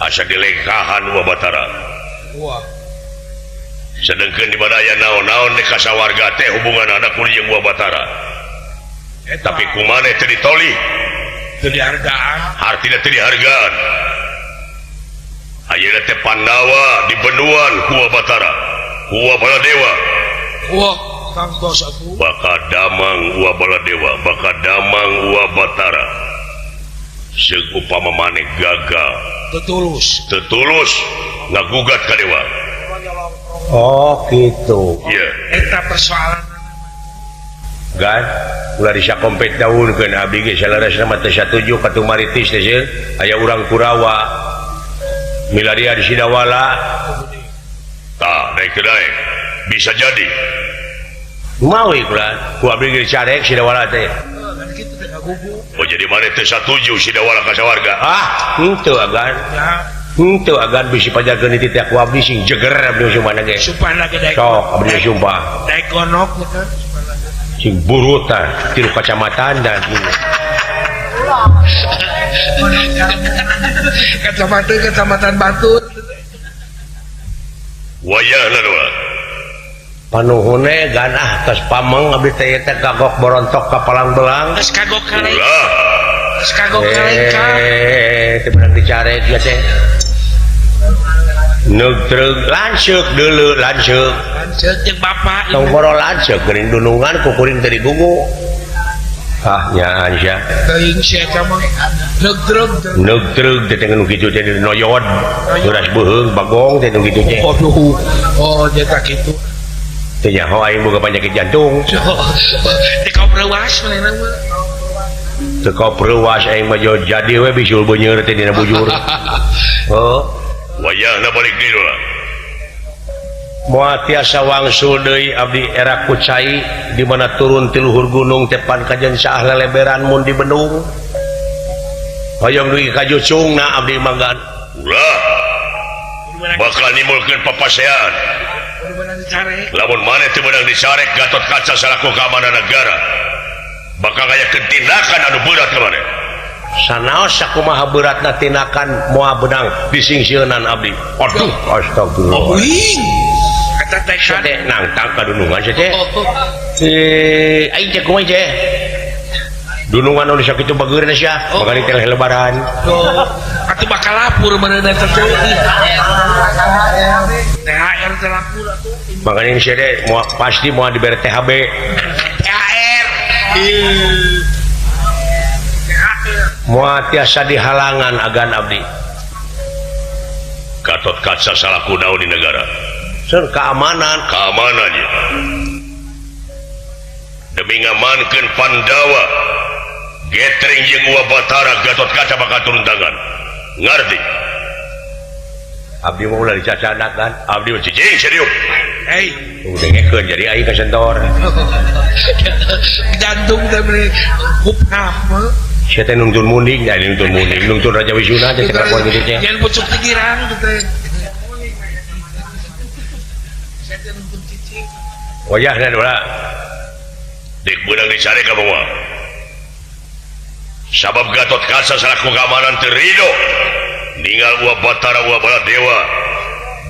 asa dilengkahan Uwa Batara. Wah. Sedengkeun di badaya naon-naon di kasawarga teh hubungan anak kuring jeung Uwa Batara. Tapi kumaneh teu ditoli? Teu dihargaan. Hartina teu dihargaan. Ayeuna teh Pandawa di benuan ku Uwa Batara, ku Uwa Baladewa. Wah, tangtos atuh. Baka damang Uwa Baladewa, baka damang Uwa Batara. Seug upama maneh gagal, tetulus. Tetulus ngagugat ka dewa. Oh, gitu. Iya. Eta persoalan. Gan, ulah disakompet daunkeun abdi ge saleresna mah teu satuju ka Tumaritis teh sieun aya urang Kurawa. Miladia di Sidawala. Tah, naik ke daek. Bisa jadi. Mawi kula ku abdi geus carek si Dawala teh. Oh jadi maneh teh satuju si Dawala ka sawarga? Ah, henteu agan. Henteu agan bisi pajarkeun titah ku abdi sing jeger abdi sumpahna ge. Sumpahna ge daek. Sok abdi sumpah. Daek gonok gitu. Sing burut tah tilu kacamatan dan kacamata kecamatan Batur. Wayahna doa. Panuhune ganah tos pameng abdi teh teh kagok borontok ka palang belang. Geus kagok kalengka. Geus kagok kalengka. Teu beunang dicarek ieu teh. Neug lanceuk deuleu lanceuk. Lanceuk jeung bapak. Tong boro lanceuk geuning dunungan ku kuring teh digugu. Ah nya sia. Teuing sia eta mah. Neug-treug. Neug-treug teh nu kitu teh noyod. Duras beuheung bagong teh nu kitu teh. Aduh. Oh nya tah kitu. Teu nyaho aing boga penyakit jantung. Teu kapreuwas manehna mah. Teu kapreuwas aing mah jadi we bisul beuneur teh dina bujur. Heuh. Wayahna balik deui lah. Moal tiasa wangsul deui abdi era kucai di mana turun ti luhur gunung teh pan kajen saah leleberan mun di bendung. Hoyong dugi ka jucungna abdi manggan. Ulah. Bakal nimbulkeun papaseaan. Lamun maneh teu meunang dicarek Gatot Kaca salaku keamanan negara. Bakal ngayakeun tindakan anu berat ka maneh. Sanaos sakumaha beratna tindakan moal beunang disingsieunan abdi. Aduh, astagfirullah. Euing. Eta teh teh nangtang ka dunungan sia teh. Aing teh kumaha teh? Dunungan anu sakitu bageurna sia, bakal teh lebaran. Atuh bakal lapur meureun eta teh. THR teh lapur atuh. Makanya sia teh moal pasti moal dibere THB. THR. Moal tiasa dihalangan agan abdi. Gatot Kaca salaku naon di negara? Sur keamanan, keamanannya. Demi ngamankeun Pandawa, Getring jeung Uwa Batara Gatot Kaca bakal turun tangan. Ngarti? Abdi mah ulah dicacanak kan. Abdi mah cicing serius. Hei, dengekeun jadi aing kasentor. Jantung teh meuni hupnap. Sia teh nungtun munding, jadi nungtun munding, nungtun Raja Wisuna teh kelakuan kitu teh. Jangan pucuk pikiran teh. Sia teh nungtun cicing. Wayahna dola. Dik beunang dicari ka moal. Sabab Gatot Kaca salaku keamanan teu rido. Ninggal Uwa Batara Uwa Baladewa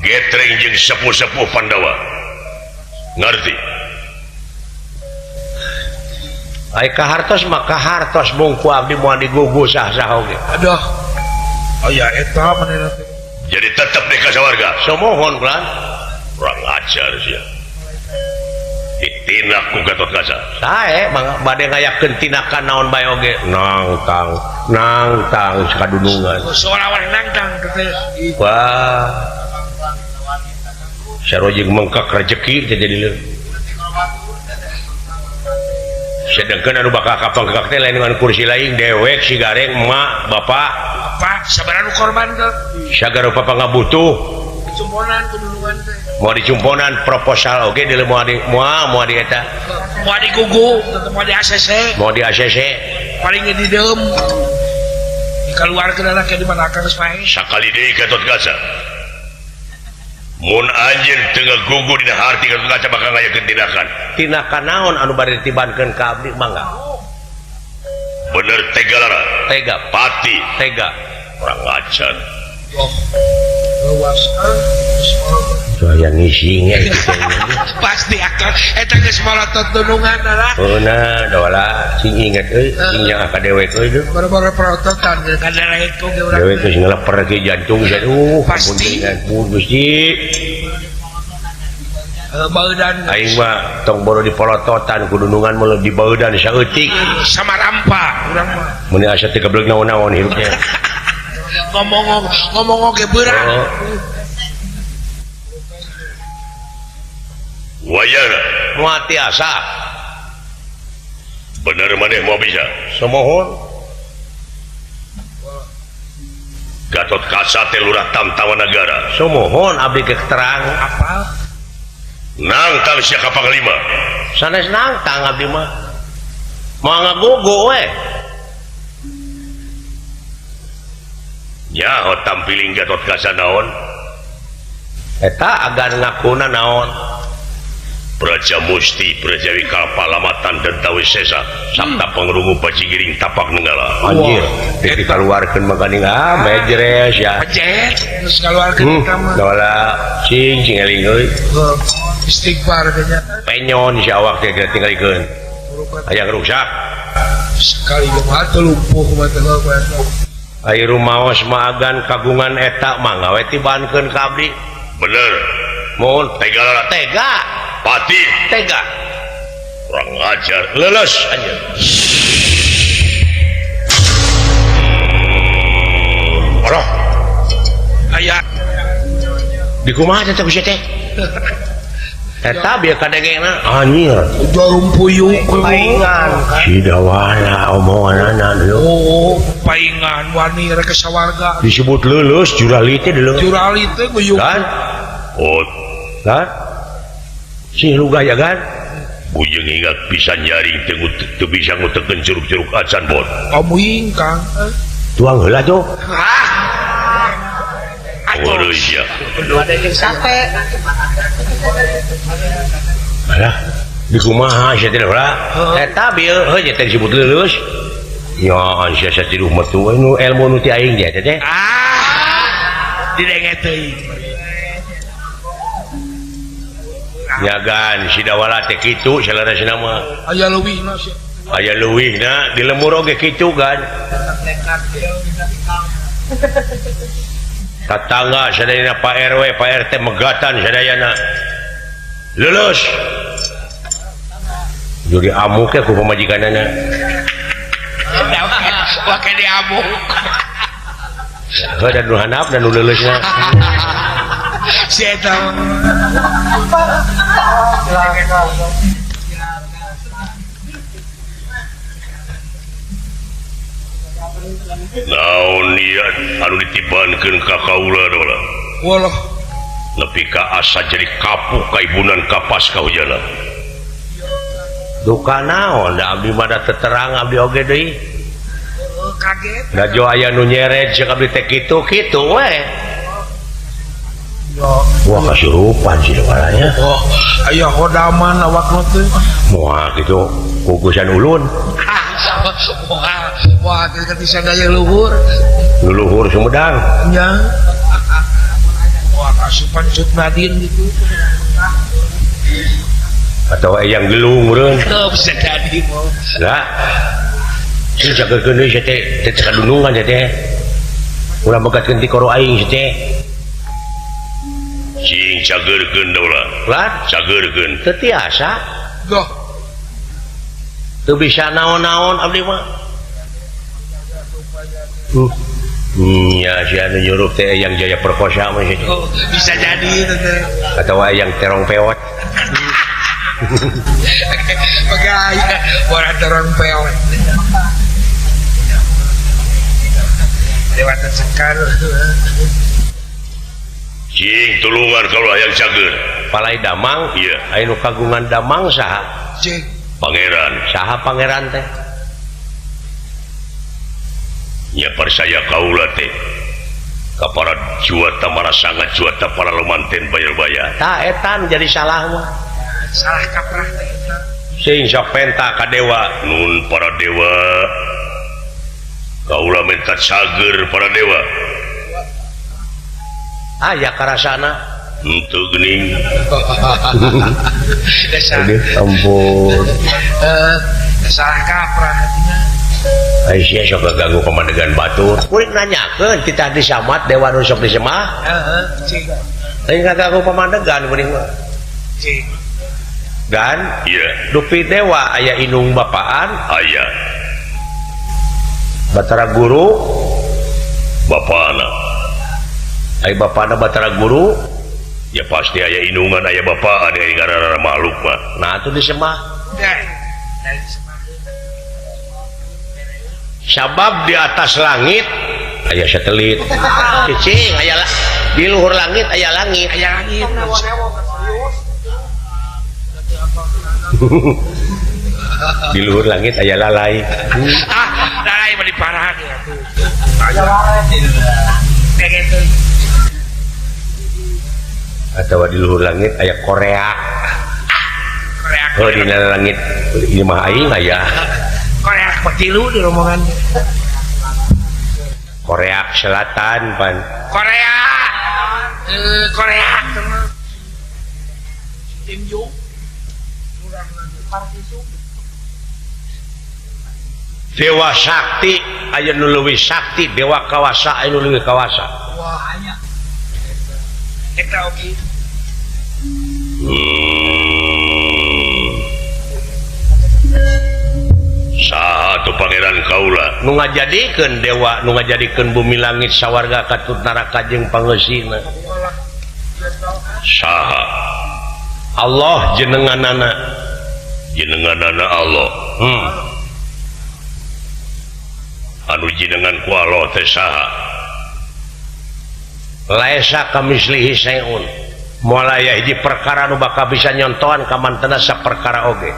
Getreng jeung sepuh-sepuh Pandawa. Ngarti? Ai kahartos mah kahartos mung ku abdi moal digugu sah-sah oge. Aduh. Aya eta manehna teh. Jadi tetep di kasawarga. Somohon kulan. Kurang ajar sia. Ditindak ku Gatot Kaca. Sae bade ngayakeun tindakan naon bae oge. Nangtang, nangtang sakadunungan. Seolah-olah nangtang teh. Wah. Sarua jeung mengkak rejeki teh jadi leuh. Sedangkan anu bakal kapangkak teh lain dengan kursi lain dewek si gareng emak bapak. Bapak sabaraha nu korban teh? Sagara papangabutuh. Dicumponan kudunungan teh. Moal dicumponan proposal oge deuleu moal di moal moal di eta. Moal digugu, tetep moal di ACC. Moal di ACC. Paling di deum. Dikaluarkeun anak di mana akang geus paeh. Sakali deui Gatot Kaca. Mun anjeun teu ngagugu dina harti Gatot Kaca bakal ngayakeun tindakan. Tindakan naon anu bade ditibankeun ka abdi mangga? Bener tega lara. Tega. Pati. Tega. Kurang ajar. Oh. Luas ah. Saya ngising ya pasti akan eta geus malotot dunungan lah. Heuna dola sing inget euy sing nya ka dewek euy deui. Boro-boro perototan ka dewek oge urang. Dewek geus ngeleper ke jantung pasti. Pun Gusti. Baudan aing mah tong boro dipolototan ku dunungan mah dibaudan saeutik. Samarampa urang mah. Mun asa teu geblek naon-naon hirup teh. Ngomong oge beurang. Wayana moal tiasa. Bener maneh moal bisa. Somohon. Gatot Kaca teh lurah Tamtawa Nagara. Somohon abdi ke terang. Apal? Nangtang sia ka panglima. Sanes nangtang abdi mah. Moal ngagugu we. Nyaho tampiling Gatot Kaca naon? Eta agan ngakuna naon? Praja Musti Prajawi Kalpalamatan dan Tawisesa sabta pangrungu bajigiring tapak nenggala. Anjir, teh dikaluarkeun mah geuning ah mejres ya. Pejet geus kaluarkeun eta mah. Dola cing cing eling euy. Istighfar teh nya. Penyon si awak teh tingalikeun. Aya rusak. Sekali mah teu lumpuh mah teh. Ai rumaos mah agan kagungan eta mah gawe tibankeun ka abdi. Bener. Mun tega tega. Pati tega. Kurang ajar. Leles anjir. Aduh. Aya. Di kumaha teh ku teh? Eta bieu kadengena anjir. Jarum puyuh paingan. Sidawala omonganana lho. Oh, paingan wani rek ka sawarga. Disebut leuleus jurali teh leuleus. Jurali teh nguyuh. Kan? Oh, kan? Sing luga ya kan? Bujeng ingat pisan nyaring teu bisa ngutekeun curug-curug acan bot. Amuing Kang. Tuang heula tuh. Ah. Waduh ya. Ada jeung sate. Alah, di kumaha sia teh heula? Eta bieu heuh teh disebut leuleus. Ya sia satiruh metu nu ilmu nu ti aing teh teh. Ah. Didenge teuing. Nyagan Sidawala teh kitu salarasna mah. Aya leuwihna sia. Aya leuwihna di lemur oge kitu kan. Tatangga sadayana Pak RW, Pak RT megatan sadayana. Lulus. Jadi amuk ku pamajikanana. Wah diamuk. Heuh dan nu handap dan nu leuleusna. Si eta naon ieu anu ditibankeun ka kaula dola. Walah nepi ka asa jadi kapuk kaibunan kapas kahujana. Duka naon da abdi mah da teterang abdi oge deui. Kaget. Da jo aya nu nyeret ceuk abdi teh kitu kitu we. Wah kasurupan sih walanya. Oh, aya hodaman awakna teh. Moal kitu kugusan ulun. Wah, wah ketika gaya luhur. Luhur Sumedang. Nya. Wah kasupan Cut Nadin gitu. Atau eyang gelung meureun. Teu bisa jadi mah. Lah. Sing jagekeun deui sia teh teh kadunungan sia teh. Ulah megatkeun ti koro aing sia teh. Cing cageurkeun daula. Lah, cageurkeun. Teu tiasa. Goh. Teu bisa naon-naon abdi mah. Nya si anu nyuruh teh yang jaya perkosa mah sia. Oh, bisa jadi teh. Atawa yang terong pewot. Bagaya orang terong pewot. Lewatan sekar. Cing tulungan kalau hayang cager. Palai damang, iya. Aya nu kagungan damang saha? Cing. Pangeran. Saha pangeran teh? Nya percaya kaula teh. Ka para juata marasangat juata para lumanten bayar-bayar. Tah eta nu jadi salah mah. Salah kaprah teh eta. Sing sok penta ka dewa. Nun para dewa. Kaula minta cager para dewa. Aya karasana henteu geuning. Aduh ampun. Salah kaprah hatinya. Ai sia sok ganggu pamadegan batur. Kuring nanyakeun titah disamat dewa nu sok disemah. Heeh, cing. Lain kaganggu pamadegan kuring mah. Cing. Dan iya, dupi dewa aya inung bapaan, aya. Batara guru bapana. Ai bapana Batara Guru ya pasti aya inungan aya bapaan aya ngaranna makhluk mah. Nah atuh disemah. Sabab di atas langit aya satelit. Cicing aya di luhur langit aya langit. Aya langit. Di luhur langit aya lalai. Ah, lalai mah diparah ya. Atau di luhur langit aya Korea. Korea. Oh, di langit ieu mah aing aya. Korea tilu di rombongan. Korea Selatan pan. Korea. Korea. Tinju. Dewa Sakti aya nu leuwih sakti, Dewa Kawasa aya nu leuwih kawasa. Wah, aya. Eta oge. Saha tuh Pangeran Kaula nu ngajadikeun dewa, nu ngajadikeun bumi langit sawarga katut neraka jeung pangeusina. Saha? Allah jenenganana. Jenenganana Allah. Anu jenengan ku Allah teh saha? Laisa kamislihi syai'un. Moal aya hiji perkara nu bakal bisa nyontohan ka mantena saperkara oge.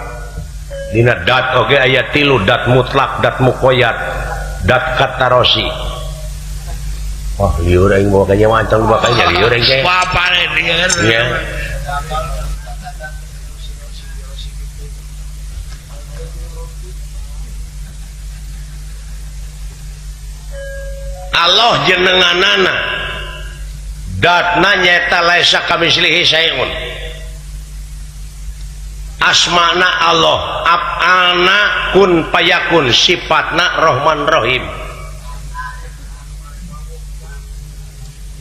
Dina dat oge aya tilu, dat mutlak, dat muqayyad, dat katarosi. Wah, liur aing bawa ka manteng bakal nya liur aing teh. Wah, pare liur. Nya. Allah jenenganana datna nyaeta laisa kamislihi syai'un. Asmana Allah, af'alna kun payakun, sifatna Rahman Rahim.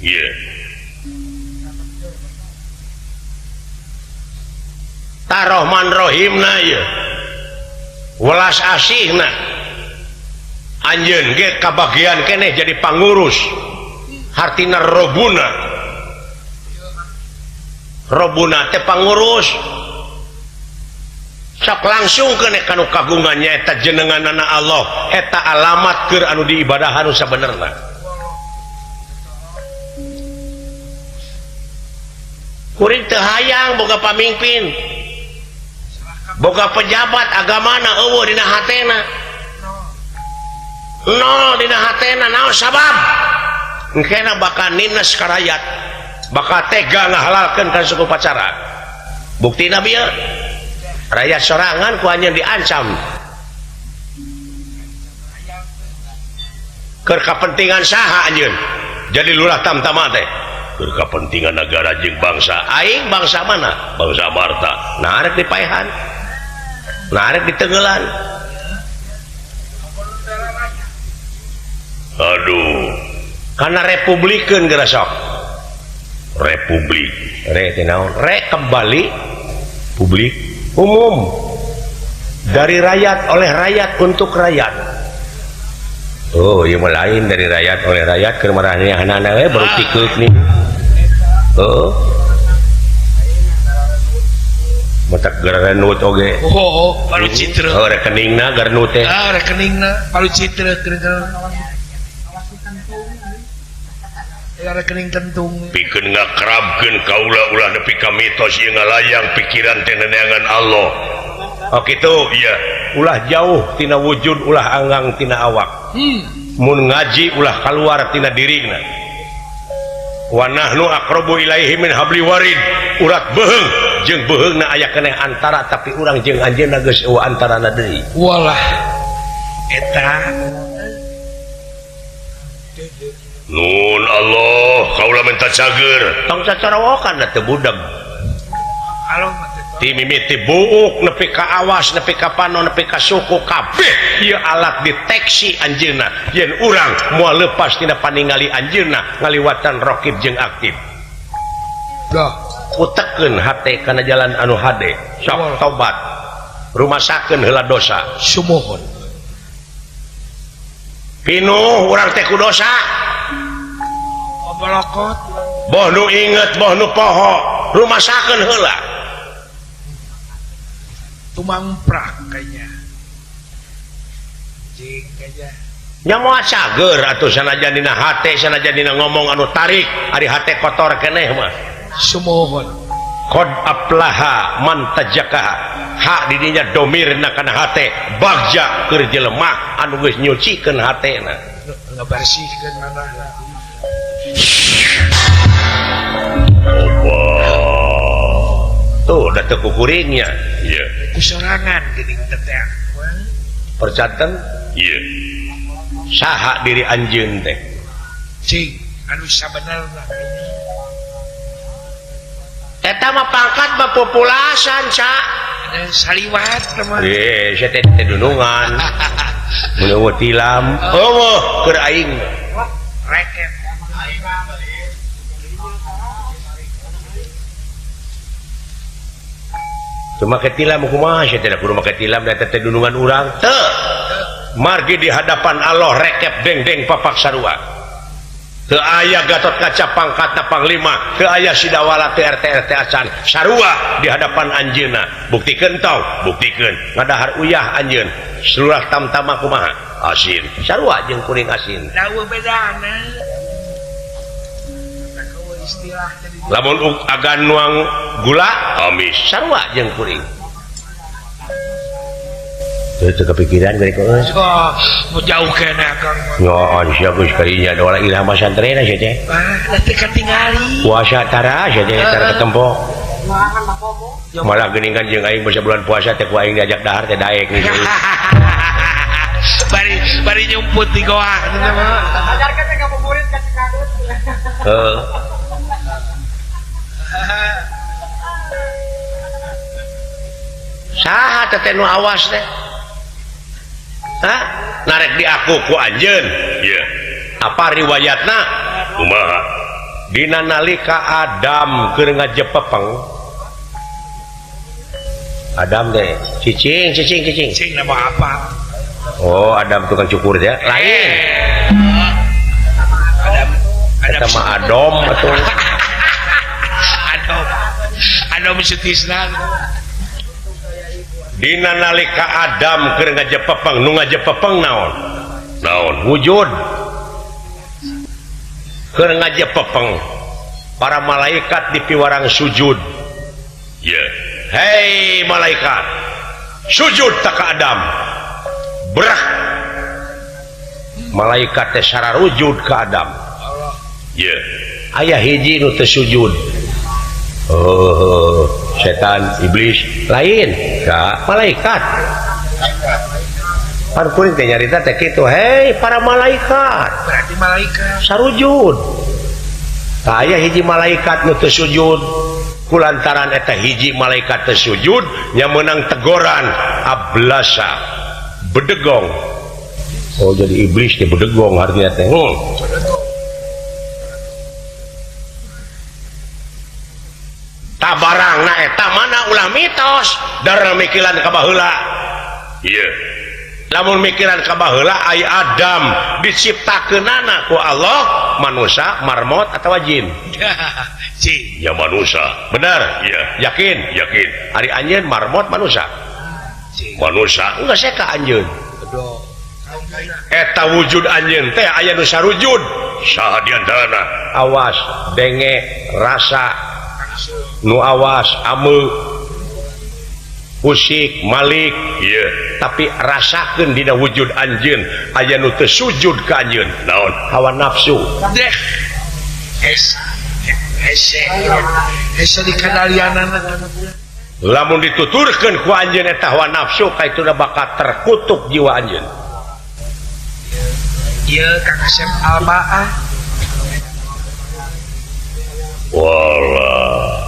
Iya. Ta Rahman Rahimna ieu. Welas asihna. Anjeun ge kabagian keneh jadi pangurus. Hartina robuna. Robuna teh pangurus. Sok langsung keneh kanu kagungan nyaeta jenenganana Allah, eta alamat keur anu diibadahan nu sabenerna. Kuring teu hayang boga pamimpin, boga pejabat agamana eueuh dina hatena. Nol dina hatena naon sabab? Engkena bakal nines ka rakyat, bakal tega ngahalalkeun ka suku pacara. Buktina bieu rakyat sorangan ku anjeun diancam. Keur kapentingan saha anjeun? Jadi lurah tamtama teh. Keur kapentingan negara jeung bangsa. Aing bangsa mana? Bangsa Marta. Nah arek dipaehan. Nah arek ditengelan. Aduh, karena republikeun geura sok. Republik. Re teh naon? Re kembali publik umum. Dari rakyat oleh rakyat untuk rakyat. Oh, ieu mah lain dari rakyat oleh rakyat keur maranehanana we baru tikeuk nih. Oh. Matak gerenut oge. Oh, baru citra. Oh, rekeningna gerenut teh. Ah, rekeningna baru citra keur. Rekening kentung. Pikeun ngakrabkeun kaula ulah nepi ka mitos ieu ngalayang pikiran teh neneangan Allah. Oh kitu. Iya, ulah jauh tina wujud, ulah anggang tina awak. Mun ngaji ulah kaluar tina dirina. Wa nahnu aqrabu ilaihi min habli warid. Urat beuheung jeung beuheungna aya keneh antara tapi urang jeung anjeunna geus eueuh antarana deui. Walah. Eta Nun Allah, kaula minta cager. Tong cacarawokan da teu budeg. Ti mimiti buuk nepi ka awas, nepi ka panon, nepi ka suku kabeh ieu alat deteksi anjeunna. Yen urang moal lepas tina paningali anjeunna ngaliwatan rokib jeung aktif. Dah, utekeun hate kana jalan anu hade. Sok tobat. Rumasakeun heula dosa. Sumuhun. Pinuh urang teh ku dosa. Bolokot. Boh nu inget, boh nu poho, rumasakeun heula. Tumangprak kayaknya. Jing kayaknya. Nya moal cager atuh sanajan dina hate, sanajan dina ngomong anu tarik, ari hate kotor keneh mah. Sumuhun. Qad aflaha man tajakaha. Hak didinya domirna kana hate bagja keur jelema anu geus nyucikeun hatena. Ngabersihkeun manahna. Allah. Tuh da teu kukuringnya. Iya. Ku sorangan geuning teh. Percanten? Iya. Saha diri anjeun teh? Cing, anu sabenerna. Eta mah pangkat mah populasan, Ca. Saliwat mah. Eh, sia teh teh dunungan. Mun eueuh tilam, eueuh keur aing. Reket. Teu make tilam kumaha sia teh kudu make tilam da teh dunungan urang. Teu. Margi di hadapan Allah rekep deng-deng papak sarua. Teu aya Gatot Kaca pangkatna panglima, teu aya Sidawala teu RT RT acan, sarua di hadapan anjeunna. Buktikeun tong, buktikeun. Ngadahar uyah anjeun, seluruh tamtama kumaha? Asin. Sarua jeung kuring asin. Dawa bedana. Lamun agan nuang gula amis, sarua jeung kuring. Teu kepikiran geuning euy. Oh, mau jauh keneh Akang. Nyoon sia geus kadinya doa ilah masantrena sia teh. Ah, da teu katingali. Puasa tara sia teh tara ketempo. Malah geuning kan jeung aing basa bulan puasa teh ku aing diajak dahar teh daek nih. Bari bari nyumput di goa teh mah. Ajarkeun teh ngabuburit ka Cikadut. Heeh. Saha teh nu awas teh? Hah? Narek diaku ku anjeun. Iya. Apa riwayatna? Kumaha? Dina nalika Adam keur ngajepepeng. Adam teh cicing cicing cicing. Cicing nama apa? Oh, Adam tukang cukur teh. Lain. Adam Adam eta mah Adom atuh. Adom. Adom Sutisna. Dina nalika Adam keur ngajepepeng, nu ngajepepeng naon? Naon? Wujud. Keur ngajepepeng, para malaikat dipiwarang sujud. Iya. Hei malaikat, sujud tak ka Adam. Berak. Malaikat teh sararujud ka Adam. Iya. Aya hiji nu teu sujud. Oh, setan, iblis, lain, ka malaikat. Pan kuring teh nyarita teh kitu, hei para malaikat. Berarti malaikat sarujud. Tah aya hiji malaikat nu teu sujud. Kulantaran eta hiji malaikat teu sujud, nya meunang tegoran ablasa, bedegong. Oh, jadi iblis teh bedegong artinya teh. Barang na eta mana ulah mitos darah mikiran ka baheula. Iya. Lamun mikiran ka baheula ai Adam diciptakeunana ku Allah manusia, marmot atawa jin. Jin. Ya manusia. Bener? Iya. Yakin? Yakin. Ari anjeun marmot manusia. Manusia. Enggak saya ka anjeun. Eta wujud anjeun teh aya nu sarujud. Saha di antarana? Awas denge rasa nu awas ame usik malik. Iya. Tapi rasakeun dina wujud anjeun aya nu teu sujud ka anjeun. Naon? Hawa nafsu. Deh. Esa hese hese dikandalianana. Lamun dituturkeun ku anjeun eta hawa nafsu kaituna bakal terkutuk jiwa anjeun. Ieu Kang Asep Albaah. Walah.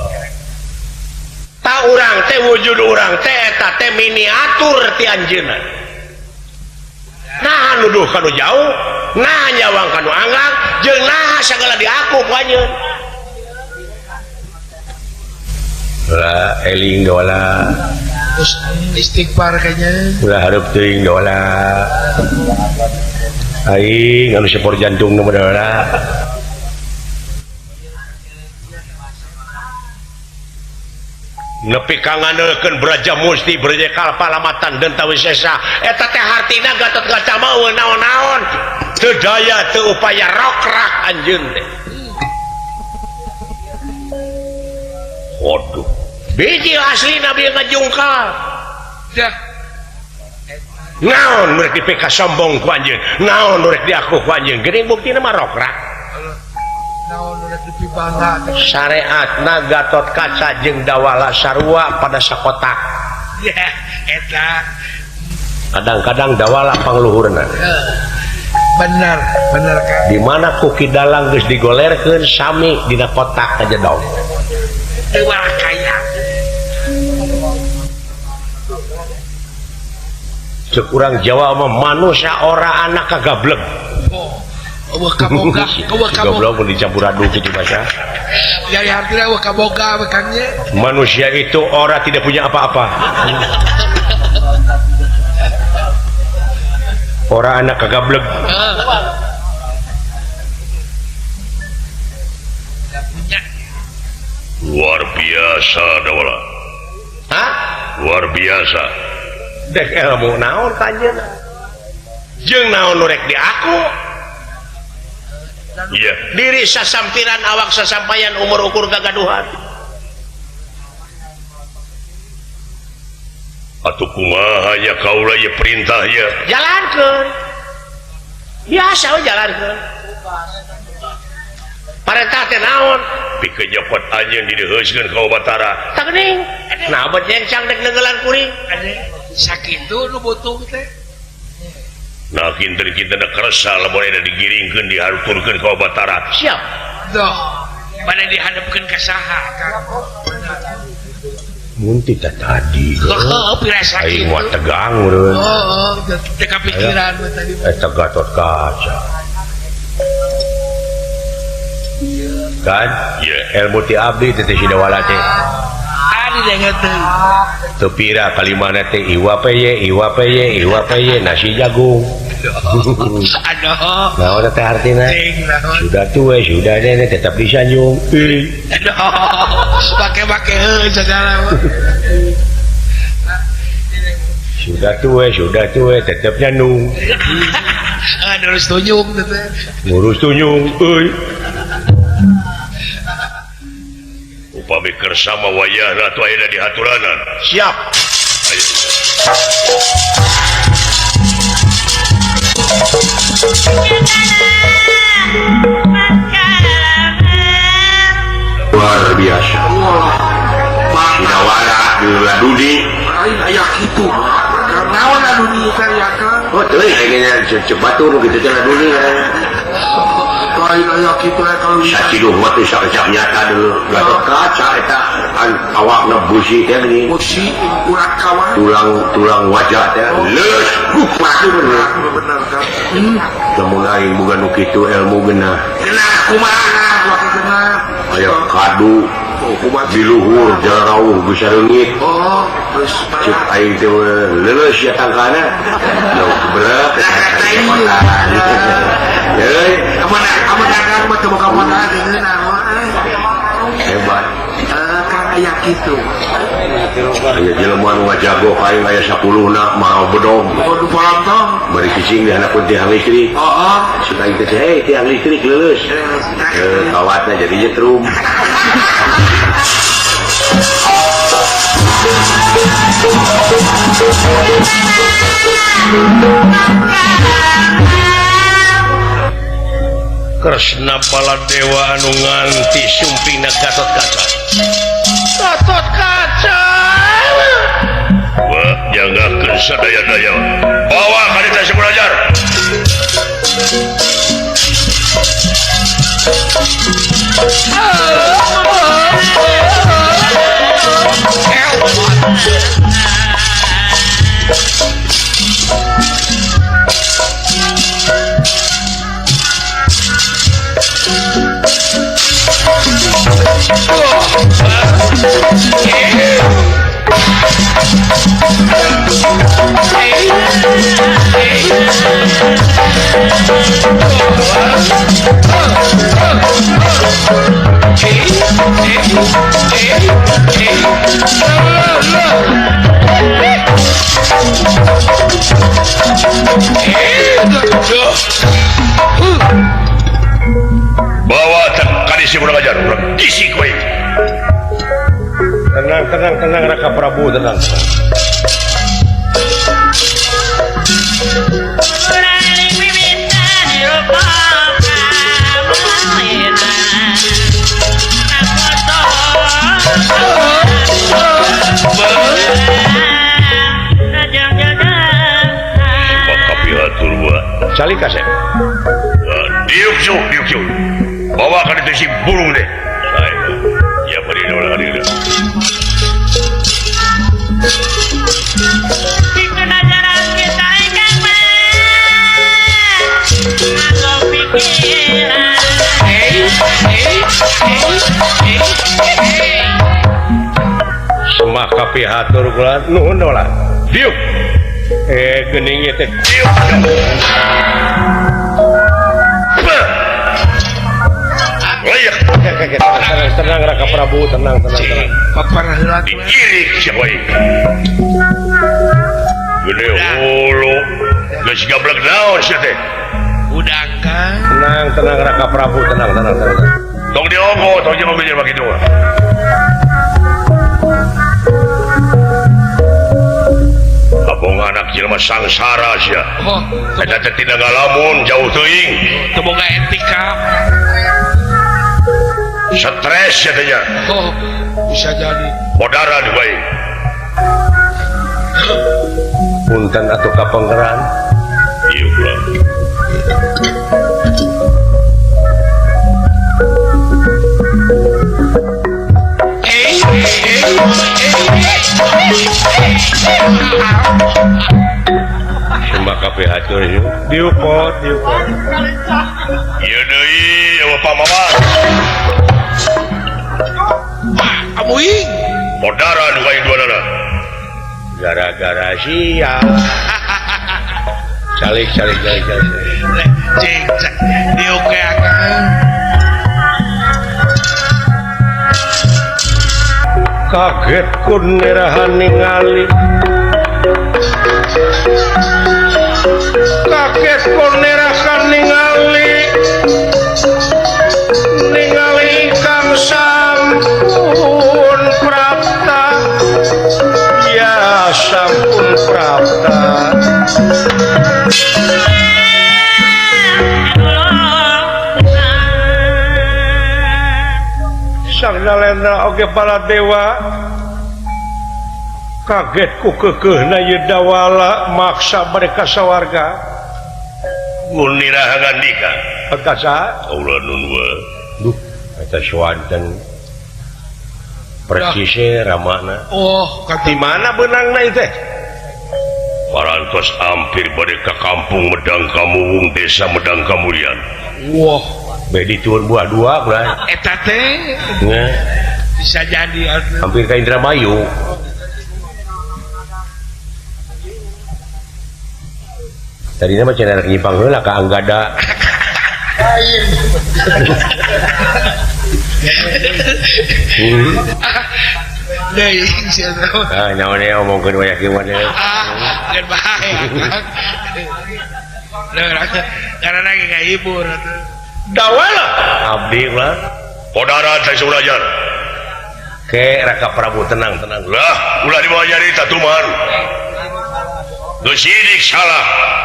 Ta urang teh wujud urang teh eta teh miniatur ti anjeunna. Nah nuduh kanu jauh, nah nyawang kanu anggang, jeung nah sagala diaku ku anjeun. Lah eling dola. Terus istighfar kayaknya. Ulah hareup teuing dola. Aing anu sepor jantung nu dola. Nepi ka ngandelkeun Braja Musti Braja Kalpa Lamatan Denta Wisesa eta teh hartina Gatot Kaca mah eueuh naon-naon teu daya teu upaya rokrak anjeun teh. Waduh, biji asli nabi ngajungkal. Naon nu rek dipika sombong ku anjeun? Naon nu rek diaku ku anjeun? Geuning buktina mah rokrak. Naon nu rek dipibangga? Syariatna Gatot Kaca jeung Dawala sarua pada sakotak. Ya, eta. Kadang-kadang Dawala pangluhurna. Bener, bener kan. Di mana ku Ki Dalang geus digolerkeun sami dina kotak aja dong. Teu kaya. Cek urang Jawa mah manusia ora anak kagablek. Oh, eueuh kaboga, eueuh kaboga. Goblok mun dicampur aduk kitu bahasa. Ya artinya eueuh kaboga bekannya. Manusia itu ora tidak punya apa-apa. Ora anak kagablek. Luar biasa Dawala. Hah? Luar biasa. Dek ilmu naon ka anjeunna? Jeung naon nu rek di aku? Iya. Diri sasampiran awak sasampayan umur ukur gagaduhan. Atuh kumaha nya kaula ye perintah ye? Jalankeun. Biasa we jalankeun. Parentah teh naon? Pikeun nyokot anjeun dideheuskeun ka Batara. Tah geuning. Nah bet nyencang dek neunggelan kuring. Sakitu nu butuh teh. Nah kinten-kinten kersa lamun aya digiringkeun dihaturkeun ka Batara. Siap. Doh, bade dihadepkeun ka saha Kang? Mun ti tadi. Heuh, pirasa aing kitu. mah tegang urang. Heeh, teu kapikiran mah tadi. Eta Gatot Kaca. Kan? Iya. Ilmu ti abdi teh si Dawala teh. Ari dengeun teh. Teu pira kalimana teh iwa peye, iwa peye, iwa peye nasi jagung. Aduh. Naon teh artina? Sudah tua, sudah nenek tetap disanjung. Aduh. Pake-pake heuh segala. Sudah tua, tetap nyandung. Ngurus tunjung teh. Ngurus tunjung euy. Upami kersa mah wayahna atuh ayeuna dihaturanan. Siap. Ayo. Luar biasa. Sidawala diulah Dudi. Lain aya kitu. Naon anu di teh ya Kang? Oh, teuing ayeuna cepat turun kitu teh Dudi. Lain aya kitu kalau saciduh mah teh sakecap nyata dulu. Gatot Kaca eta awakna busi teh geuning. Busi urat kawan. Tulang wajah teh leus kupat bener. Bener Kang. Lamun aing boga nu kitu ilmu geunah. Geunah kumaha waktu geunah. Aya kadu di luhur jarauh bisa reungit. Oh, geus cek aing teh leuleus ya tangkana. Jauh berat. Heuy, amun dagang mah teu boga modal geunah mah. Hebat. Kang aya kitu. Aya jelema nu ngajago ka aing aya 10 na mah bedong. Kudu polontong. Bari cicing di handapeun tiang listrik. Heeh. Cek aing teh hei tiang listrik leuleus. Kawatna jadi nyetrum. Kresna Baladewa anu nganti sumpingna Gatot Kaca. Gatot Kaca. Wah, janggakeun sadaya-daya. Bawa ka ditu si belajar. Bawa kadisi urang ajar, urang isi kowe. Tenang, tenang, tenang Raka Prabu, tenang. Calik kasep. Diuk cu, diuk cu. Bawa ka ditu si burung deh. Ya beri ulah ka dieu. Semah kapihatur kula nuhun dola. Diuk. Geuning ieu teh. Diuk. Layak. Tenang Raka Prabu, tenang tenang tenang. Paparah heula diirik sia wae. Gede hulu. Geus gablek naon sia teh? Udang kan. Tenang tenang Raka Prabu, tenang tenang tenang. Tong diogo, tong jeung jelema kitu mah. Abong anak jelema sangsara sia. Oh, eta teh tina ngalamun jauh teuing. Teu boga etika. Stres sia teh nya. Oh, bisa jadi. Bodaran bae. Punten atuh ka Pangeran. Ieu kula. Sembah kabeh hatur yuk. Diupot, diupot. Ieu deui eueuh pamawa. Amuing. Bodaran wae duanana. Gara-gara sia. Calik calik calik calik. Cing, diuk we akang. Kaget kun nerahan ningali. Kaget kun nerahan ningali. Ningali kang sampun prapta. Ya sampun prapta. Sang Nalendra oge Baladewa kaget ku keukeuhna ieu Dawala maksa mereka sawarga. Mun niraha ngandika eta saha? Kaula nun we. Duh, eta swanten persisnya ramana. Oh, di mana beunangna ieu teh? Parantos hampir bade ka kampung Medang Kamuwung, desa Medang Kamulyan. Wah, bedi tuur buah dua bray. Eta teh bisa jadi hampir ka Indramayu. Tadinya mah cenah rek nyimpang heula ka Anggada. Lain. Deui sia teh. Ah, naon we omongkeun wayah kieu mah. Ah, geus bae. Karena lagi ngahibur atuh. Dawala abdi lah. Podara teh saulajar. Ke Raka Prabu tenang tenang. Lah, ulah dibawa nyarita tuman. Geus sidik salah.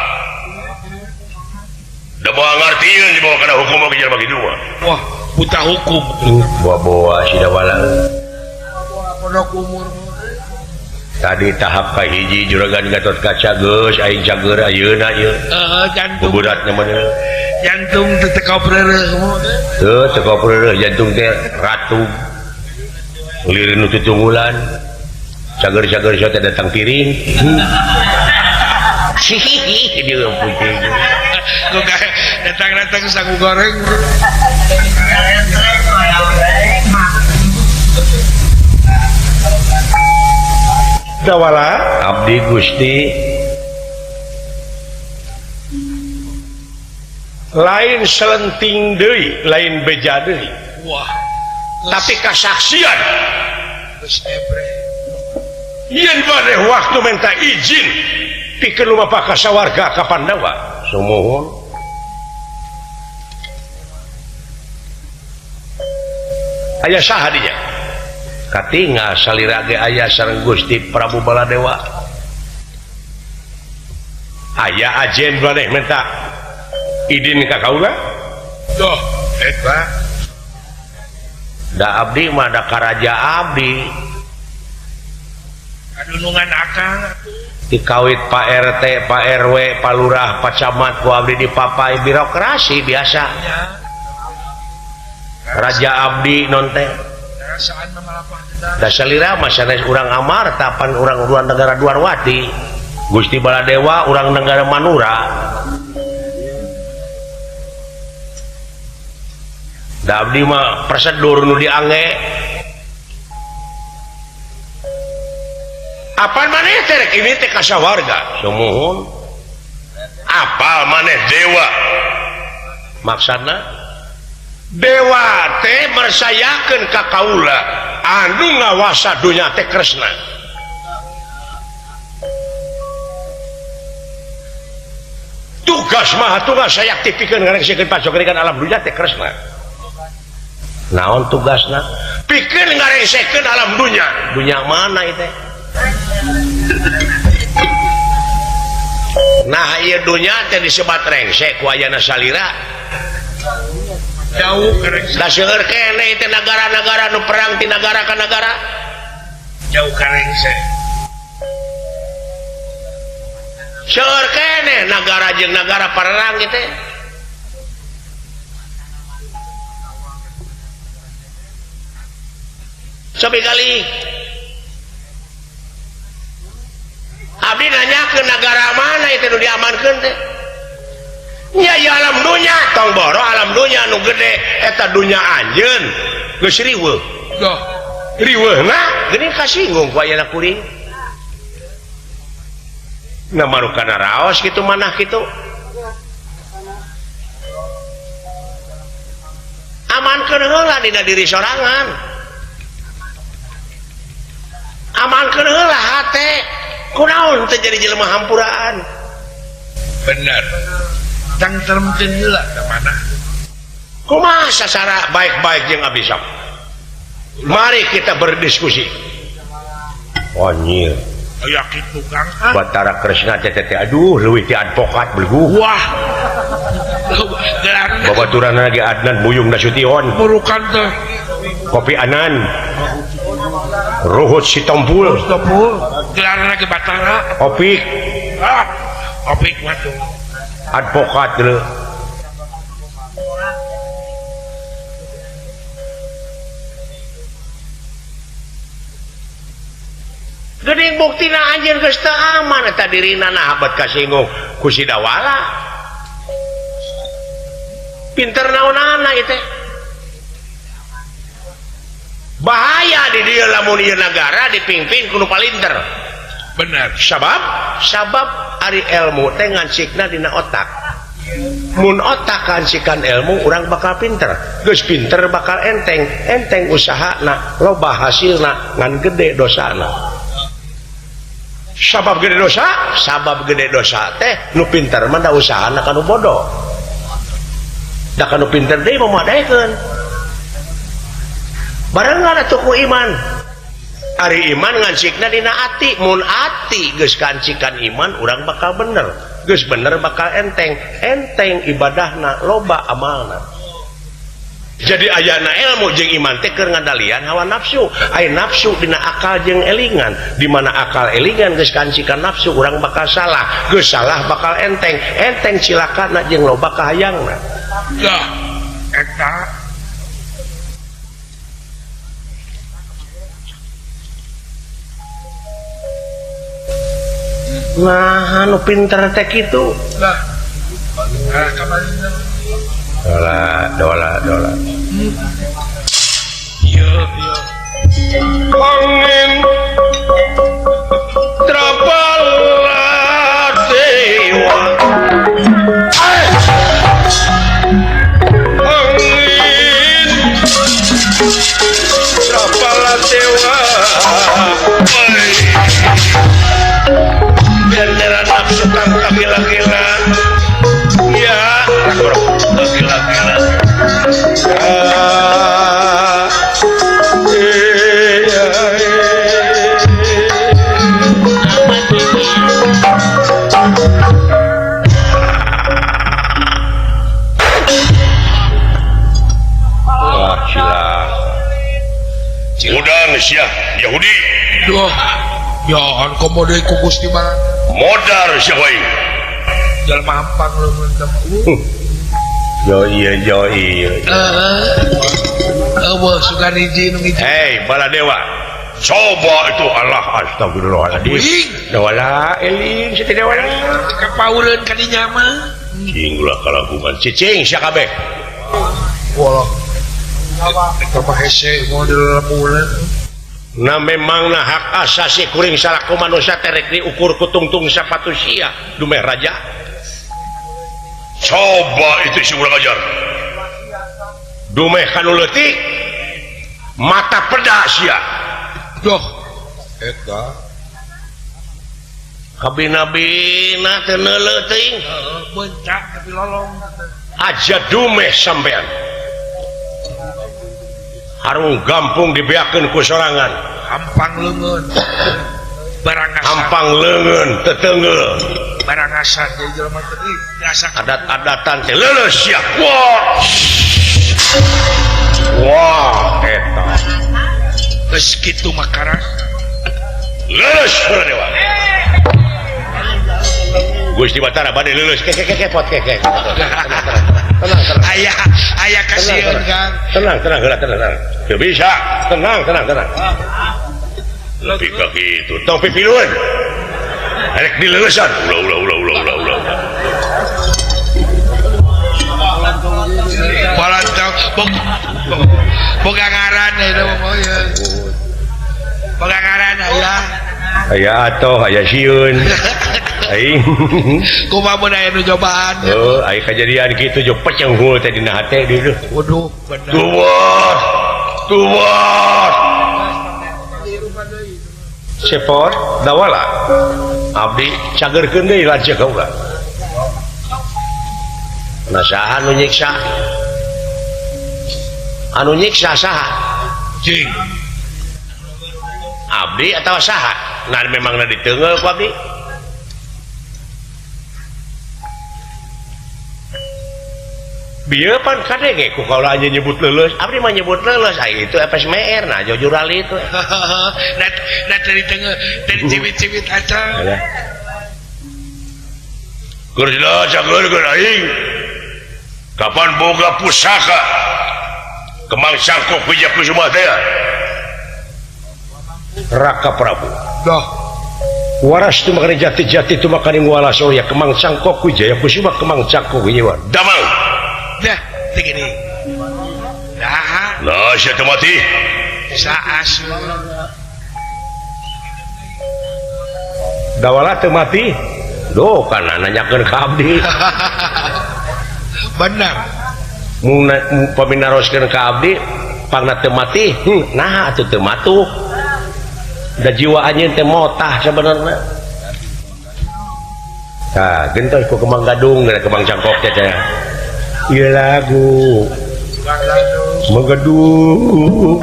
Da moal ngartieun dibawa kana hukum oge jelema kitu mah. Wah, buta hukum. Bawa-bawa si Dawala. Pondok umur. Tadi tahap kahiji juragan Gatot Kaca geus aing cager ayeuna ieu. Heeh, jantung. Buburatna mah jantung teu teu kapreureuh. Teu teu kapreureuh jantung teh ratu. Lieur nu tutunggulan. Cager-cager sia teh datang piring. Hihihi dieu puting. Datang-datang sagu goreng. Dawala abdi Gusti lain selenting deui, lain beja deui. Wah, tapi kasaksian geus ebre. Yen bade waktu minta izin pikeun lumapah ka sawarga ka Pandawa. Sumuhun. Aya saha dinya? Katingal salira ge aya sareng Gusti Prabu Baladewa. Aya ajen maneh minta idin ka kaula? Duh, eta. Da abdi mah da karaja abdi. Kadunungan akang atuh. Dikawit Pak RT, Pak RW, Pak Lurah, Pak Camat ku abdi dipapai birokrasi biasa. Raja abdi non teh. Da salira mah sanes urang Amarta pan urang negara Dwarwati. Gusti Baladewa urang negara Manura. Da abdi mah prosedur nu diangge. Apal maneh teh rek ini teh kasawarga? Sumuhun. Apal maneh dewa? Maksudna dewa teh mersayakeun ka kaula anu ngawasa dunya teh Kresna. Tugas mah tugas sayakti pikeun ngarengsekeun pacokrikan alam dunya teh Kresna. Naon tugasna? Pikeun ngarengsekeun alam dunya. Dunya mana ieu teh? Nah ieu dunya teh disebat rengsek ku ayana salira. Jauh ka Da seueur keneh teh nagara-nagara nu perang ti nagara ka nagara. Jauh ka rengsek. Seueur keneh nagara jeung nagara perang ieu teh. Cobi kali abdi nanya ke negara mana itu nu diamankeun teh? Nya ieu alam dunya, tong boro alam dunya nu gede eta dunya anjeun geus riweuh. Duh, riweuhna geuning kasinggung ku ayana kuring. Nah marukana raos kitu manah kitu. Amankeun heula dina diri sorangan. Amankeun heula hate. Kunaon teh jadi jelema hampuraan. Bener. Tangteremkeun heula ka mana? Kumaha sacara baik-baik jeung abdi sok. Mari kita berdiskusi. Anjir. Aya kitu Kang. Batara Kresna teh teh aduh leuwih ti advokat belgu. Wah. Babaturanna ge Adnan Buyung Nasution. Burukan teh. Kopi Anan. Ruhut Sitompul. Sitompul. Gelarna ge Batara. Opik. Ah, Opik mah tuh. Advokat geuleuh. Geuning buktina anjeun geus teu aman eta dirina nah habat kasinggung ku si Dawala. Pinter naonana ieu teh. Bahaya di dieu lamun ieu nagara dipimpin ku nu palinter. Bener. Sabab sabab ari ilmu teh ngancikna dina otak. Mun otak kancikan ilmu urang bakal pinter. Geus pinter bakal enteng, enteng usahana, loba hasilna, ngan gede dosana. Sabab gede dosa, sabab gede dosa teh nu pinter mah da usahana ka nu bodoh. Da ka nu pinter deui mamadaekeun. Barengan atuh ku iman. Ari iman ngancikna dina ati, mun ati geus kancikan iman urang bakal bener. Geus bener bakal enteng, enteng ibadahna loba amalna. Jadi ayana ilmu jeung iman teh keur ngadalian hawa nafsu. Aya nafsu dina akal jeung elingan, di mana akal elingan geus kancikan nafsu urang bakal salah, geus salah bakal enteng, enteng cilakana jeung loba kahayangna. Dah, eta nah anu pinter teh kitu. Lah. Ah, kamarina. Dola, dola, dola. Iya, iya. Angin trapala dewa. Angin trapala dewa. Bendera nafsu kang kagila-gila. Ya, kagila-gila. Wah, cilaka. Udang sia Yahudi. Duh. Ya, an komo deui ku Gusti mah. Modar sia aing. Jelema hampang leumeun teh. Yo iya yo iya. Heeh. Eueuh sugan hiji nu ngiji. Hei Baladewa. Coba itu Allah astagfirullahaladzim. Dawala eling si dawala. Kapaureun ka dinya mah. Cing ulah kalakungan. Cicing sia kabeh. Walah. Apa hese model lemulan. Nah memangna hak asasi kuring salaku manusia terek diukur ku tungtung sapatu sia dumeh raja. Coba itu si urang ajar. Dumeh kanu leutik mata peda sia. Doh eta kabina-bina teu neuleuh teuing. Heeh, bencak tapi lolong. Aja dumeh sampean. Harung gampung dibeakeun ku sorangan. Hampang leungeun. Barangasan. Hampang leungeun teteunggeul. Barangasan jadi jelema teh biasa adat-adatan teh leuleus sia. Wah. Wah eta. Geus kitu makara. Leuleus Baladewa. Gusti Batara bade leuleus ke ke ke pot ke ke. Tenang, tenang. Aya aya kasieun Kang. Tenang, tenang, heula tenang, tenang. Teu bisa. Tenang, tenang, tenang. Lebih ka kitu. Tong pipilueun. Rek dileulesan. Ulah ulah ulah ulah ulah ulah. Balantang boga ngaran eta mah ieu. Boga ngaran aya. Aya atoh aya sieun. Aing kumaha mun aya nu cobaan. Heuh, aya kajadian kitu jo peceng hul teh dina hate dieu. Waduh, bener. Tuwas. Tuwas. Sepot dawala. Abdi cagerkeun deui lanceuk kaula. Nah saha nu nyiksa? Anu nyiksa saha? Cing. Abdi atawa saha? Nah memangna diteunggeul ku abdi. Bieu pan kadenge ku kaula anjeun nyebut leuleus, abdi mah nyebut leuleus, ai itu FSMR nah jujurali itu. Nah, nah dari tengah dari cibit-cibit aja. Keur jelas cageurkeun aing. Kapan boga pusaka Kemang Cangkok Wijaya Kusuma teh? Raka Prabu. Dah. Waras tu makane jati-jati tu makane nguala surya Kemang Cangkok Wijaya Kusuma Kemang Cangkok Wijaya. Damang. Dah, begini. Dah. Lah, sia teu mati. Saas. Dawala teu mati. Duh, kana nanyakeun ka abdi. Benar. Mun paminaroskeun ka abdi, pangna teu mati, naha atuh teu matuh. Da jiwa anjeun teh motah sabenerna. Tah, gentos ku Kemang Gadung, gara Kemang Cangkok teh teh. Ieu lagu Menggadung.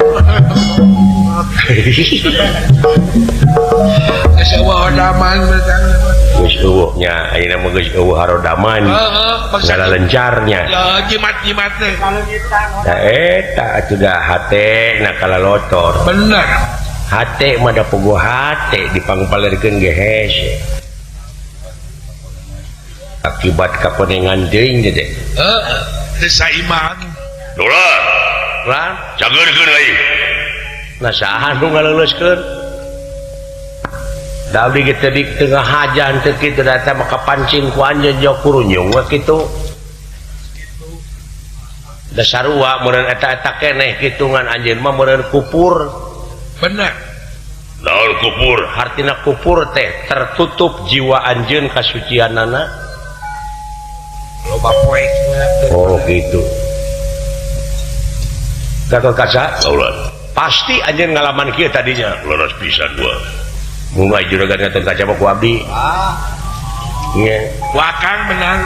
Geus eueuh hodaman geus eueuh nya ayeuna mah geus eueuh harodaman. Heeh, ngalalencarnya. Ya jimat-jimat teh. Tah eta atuh da hate na kalalotor. Bener. Hate mah da puguh hate dipangpalerkeun ge hese. Akibat kapenengan deui teh. Heeh, teu saiman. Dolar. Lan, cageurkeun aing. Nah saha nu ngaleuleuskeun? Da abdi ge teu di tengah hajan teu kitu da eta mah kapancing ku anjeun jauh kurunyung we kitu. Da sarua meureun eta-eta keneh kitungan anjeun mah meureun kupur. Bener. Naon kupur? Hartina kupur teh tertutup jiwa anjeun kasucianana. Loba poek. Oh gitu. Gatot Kaca? Laulan. Pasti anjeun ngalaman kieu tadinya. Leres pisan gua. Mulai juragan Gatot Kaca mah ku abdi. Ah. Nya. Wakang menang.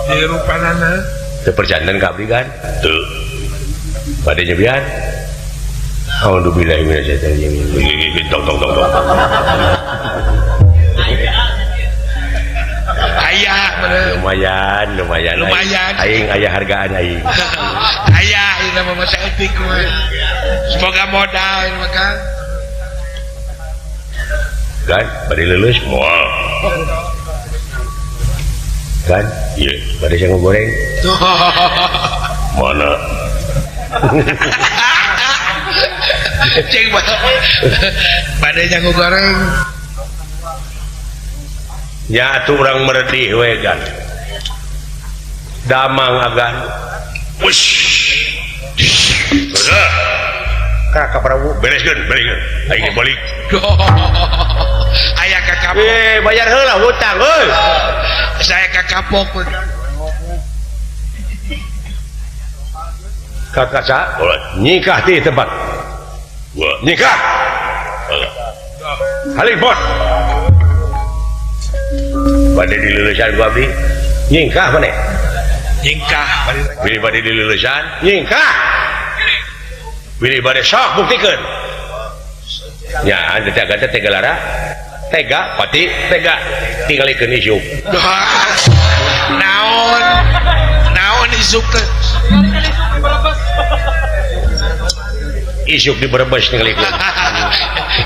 Di rupanana. Teu perjanten ka abdi kan? Teu. Bade nyebian. Alhamdulillah minasyaitonir rajim. Tong tong tong tong. Ayah lumayan lumayan lumayan aing aya hargaan aing. Ayah ini mah masa eutik mah. Semoga modal mah Kang. Kan bade leuleus moal. Kan? Ieu bade sangu goreng. Mana? Cing bade sangu goreng. Ya atuh urang meredih we gan. Damang agan. Wush. Sudah. Ka Prabu bereskeun, bereskeun. Aing balik. Aya ka kapok. Bayar heula hutang euy. Saya ka kapok. Ka kaca nyikah di tempat. Nyikah. Halipot. Bade dilulusan ku abdi. Nyingkah maneh? Nyingkah. Bilih bade dilulusan, nyingkah. Bilih bade sok buktikeun. Nya teh tega tega lara. Tega pati tega tingalikeun isuk. Naon? Naon isuk teh? Isuk di Brebes tingalikeun.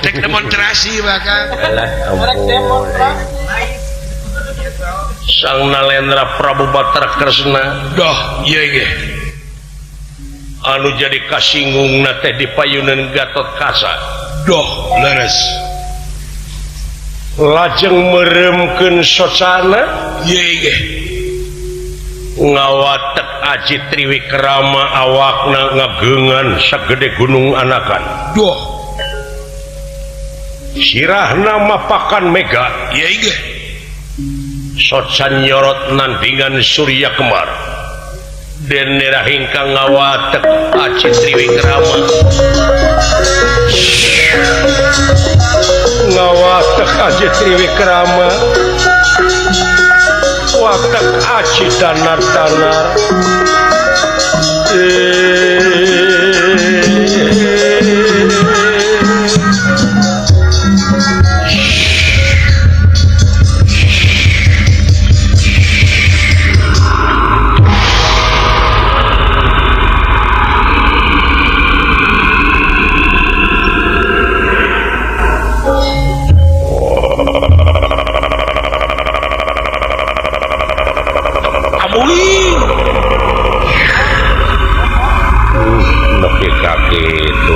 Tek demonstrasi bahkan. Alah ampun. Sang Nalendra Prabu Batara Kresna doh ieu ge anu jadi kasingungna teh dipayuneun Gatot Kaca doh leres lajeng meremkeun socana ieu ge ngawatek Aji Triwikrama awakna ngageungan sagede gunung anakan doh sirahna mapakan mega ieu ge socan nyorot nandingan Surya Kemar den nerah ingkang ngawatek Aji Triwikrama ngawatek Aji Triwikrama watek Aji danar-danar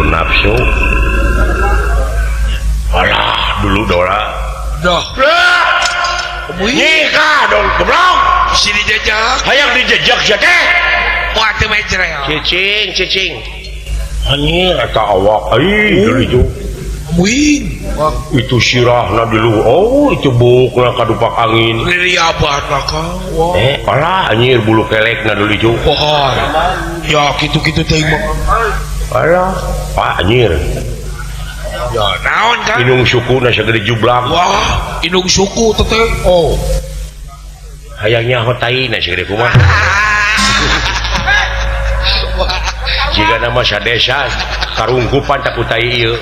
nafsu. Alah dulu Dora. Dah. Nikah dong goblok. Si dijejak. Hayang dijejak sia teh. Wah teu mecerel. Cicing, cicing. Anjir eta awak euy dulu itu. Wih, itu sirahna dulu. Oh, itu bukna kadupak angin. Liriabat maka. Alah anjir bulu kelekna dulu itu. Wah. Ya kitu-kitu teh mah. Alah, Pak anjir. Ya naon kan? Inung sukuna sagede jublak. Wah, inung suku teh. Oh. Hayang nyaho taina sagede kumaha. Jika nama sadesa karungkupan tak ku tai ieu.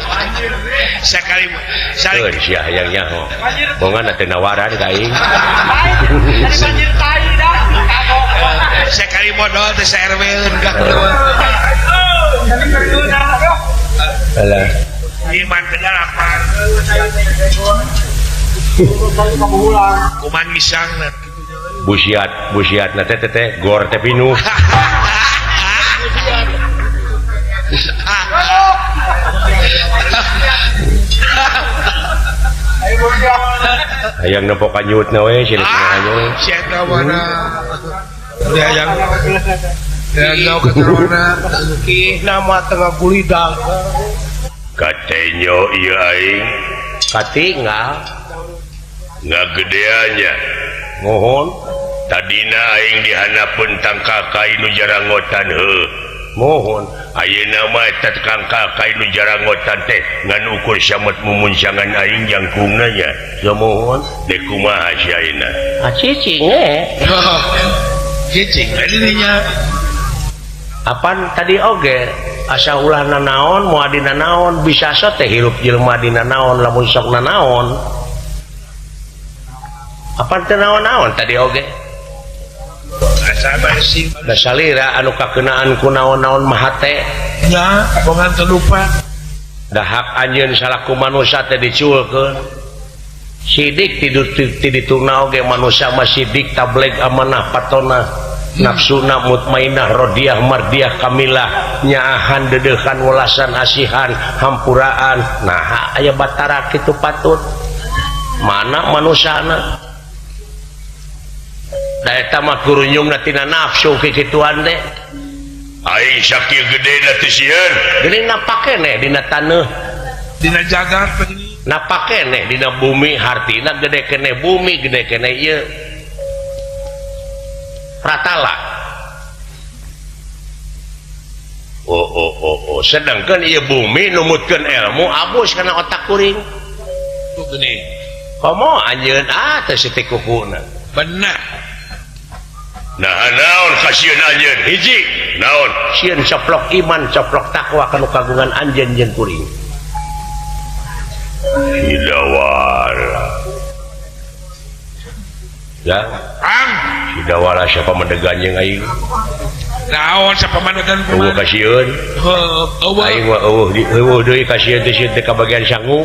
Sakali sali sia hayang nyaho. Bongan teh nawaran ka aing. Sakali modal teh sa-RW-eun ka. Alah. Iman kedalapan. Kuman misangna. Busiat, busiatna teh teh gor teh pinuh. Hayang nempo kanyutna we cenah kanyut. Sia eta mana? Hayang hayang keterona ki nama tengah gulidang. Katenyo ieu aing katinggal ngagedeannya. Mohon tadina aing dihanapeun tangkal kai nu jarangotan heuh. Mohon ayeuna mah eta tangkal kai nu jarangotan teh ngan ukur samet mumuncangan aing jangkungna nya. Ya mohon dek kumaha si ayeuna? Ah cicing eh. Cicing dirinya. Apan tadi oge asa ulah nanaon moal dina naon bisa so teh hirup jelema dina naon lamun sok nanaon. Apan teu naon-naon tadi oge. Da salira anu kakenaan ku naon-naon mah hate. Nya, bongan teu lupa. Da hak anjeun salaku manusia teh diculkeun. Sidik tidur tidituna oge manusia mah sidik tableg amanah patona nafsuna mutmainah rodiah mardiah kamilah nyaahan dedehan welasan asihan hampuraan. Nah aya batara kitu patut mana manusana da eta mah gurunyungna tina nafsu kikituan teh. Aing sakieu gedena teh sieun geuning napak keneh dina taneuh dina jagat napak keneh dina bumi hartina gede keneh bumi gede keneh ieu pratala. Oh oh oh oh sedangkan ieu bumi numutkeun ilmu abus kana otak kuring geuning komo anjeun ah teh seutik kukuna bener. Nah naon kasieun anjeun hiji naon sieun coplok iman coplok takwa kanu kagungan anjeun jeung kuring. Hidawala ya ang hidawala siapa mendegan jeung aing naon siapa mendegan eueuh kasieun heuh aing mah eueuh eueuh deui kasieun teh sieun teh kabagian sangu.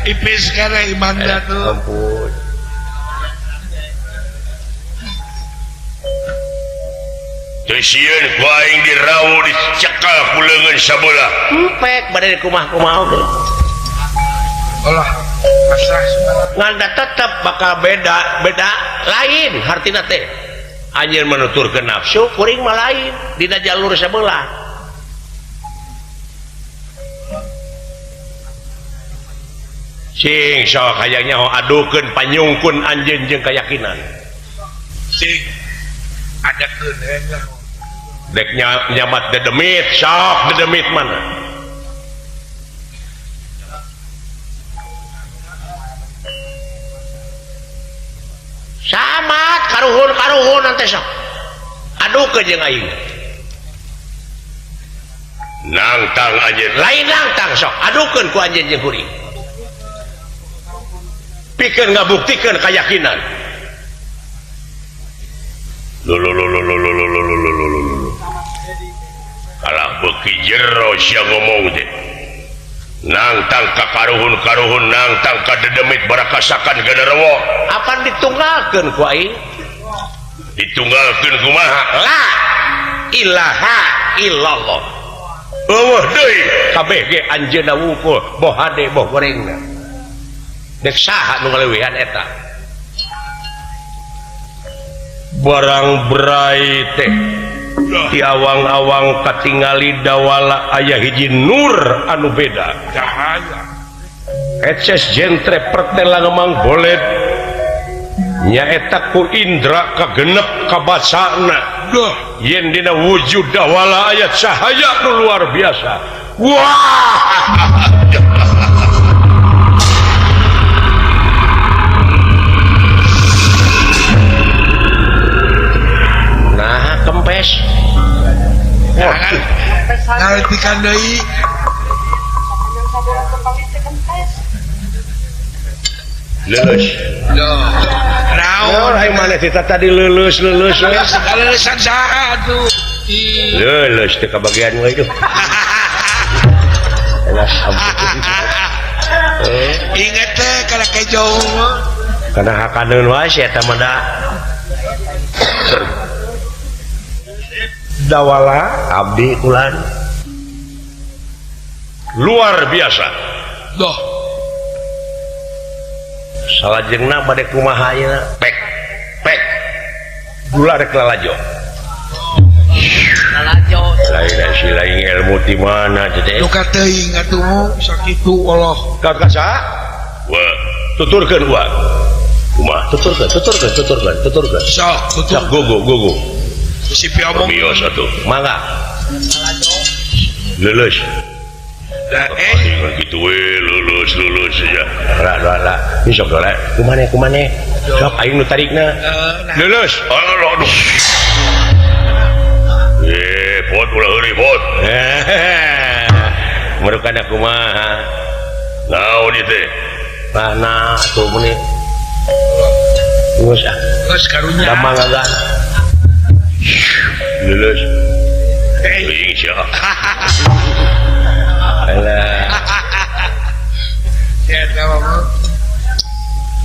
Ipis kana iman da tuh ampun. Teu sieun ku aing dirawu dicekal ku leungeun sabelah empek bade kumaha-kumaha oge. Olah pasrah ngan tetep bakal beda beda lain hartina teh anjeun menuturkeun nafsu kuring mah lain dina jalur sabelah. Sing sok hayang nyaho adukeun panyungkun anjeun jeung kayakinan sing adakeun we dek nyamat dedemit sok dedemit mana samat karuhun-karuhun nanti sok adukeun jeung aing nangtang anjeun lain nangtang sok adukeun ku anjeun jeung kuring pikeun ngabuktikeun kayakinan. Lululululululululululu kalah beuki jero sia ngomong teh nangtang ka karuhun-karuhun nangtang ka dedemit barakasakan genderuwo apan ditunggalkeun ku aing ditunggalkeun kumaha la ilaha illallah eueuh deui kabeh ge anjeunna wungkul boh hade boh gorengna dek saha nu ngaleuwihan eta barang berai teh di awang-awang katingali dawala aya hiji nur anu beda cahaya eces jentre pertela ngemang bolet nyaeta ku indra kagenep kabasana yen dina wujud dawala aya cahaya nu luar biasa. Wah nah kempes ngaletikan deui leuleus naon ai maneh teh tadi leuleus leuleus leulesan saha atuh leuleus teh kabagian we tuh. Ingat teh kana kejo kana hakaneun wae sia eta mah da dawala abdi kulan luar biasa doh salajengna bade kumaha ayeuna pek pek gula rek lalajo lalajo lain si lain ilmu ti mana teh duka teuing atuh sakitu Allah ka saha wa tuturkeun wa kumaha tuturkeun tuturkeun tuturkeun tuturkeun sok tutur gogo gogo si piomong bios atuh mangga lulus gitu we lulus lulus saja lah lah lah ini sok dola kumane kumane sok aing nu tarikna lulus aduh aduh pot ulah heureuy pot merukana kumaha naon ieu teh mana atuh meuni geus ah geus karunya damang agak lulus teuing sia alah.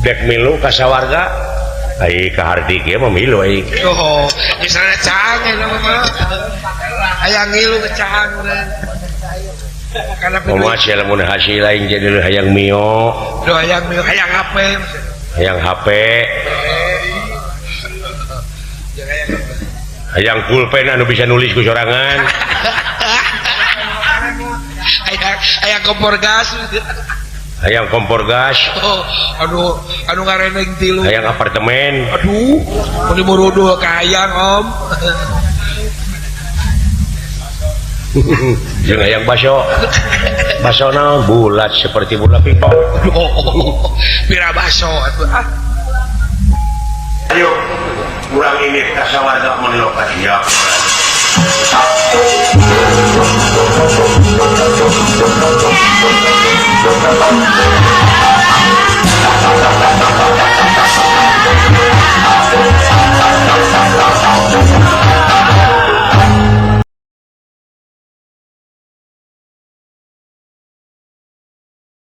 Dek milu ka sawarga ai ka harti kieu mah milu ai. Oh, misalnya caang eta mah. Hayang ngilu ke caang karena kumaha sia lamun hasil lain jadi hayang mio. Duh hayang mio, hayang HP. Hayang HP. Hayang pulpen anu bisa nulis ku sorangan. Hayang kompor gas. Hayang kompor gas. Oh, aduh, anu ngareneng tilu. Hayang apartemen. Aduh, mun muruduh ka hayang om. Jeung hayang baso. Baso naon bulat seperti bola pingpong. Oh, pira baso atuh ah. Ayo, urang ini ka sawarga mun lokasi ya.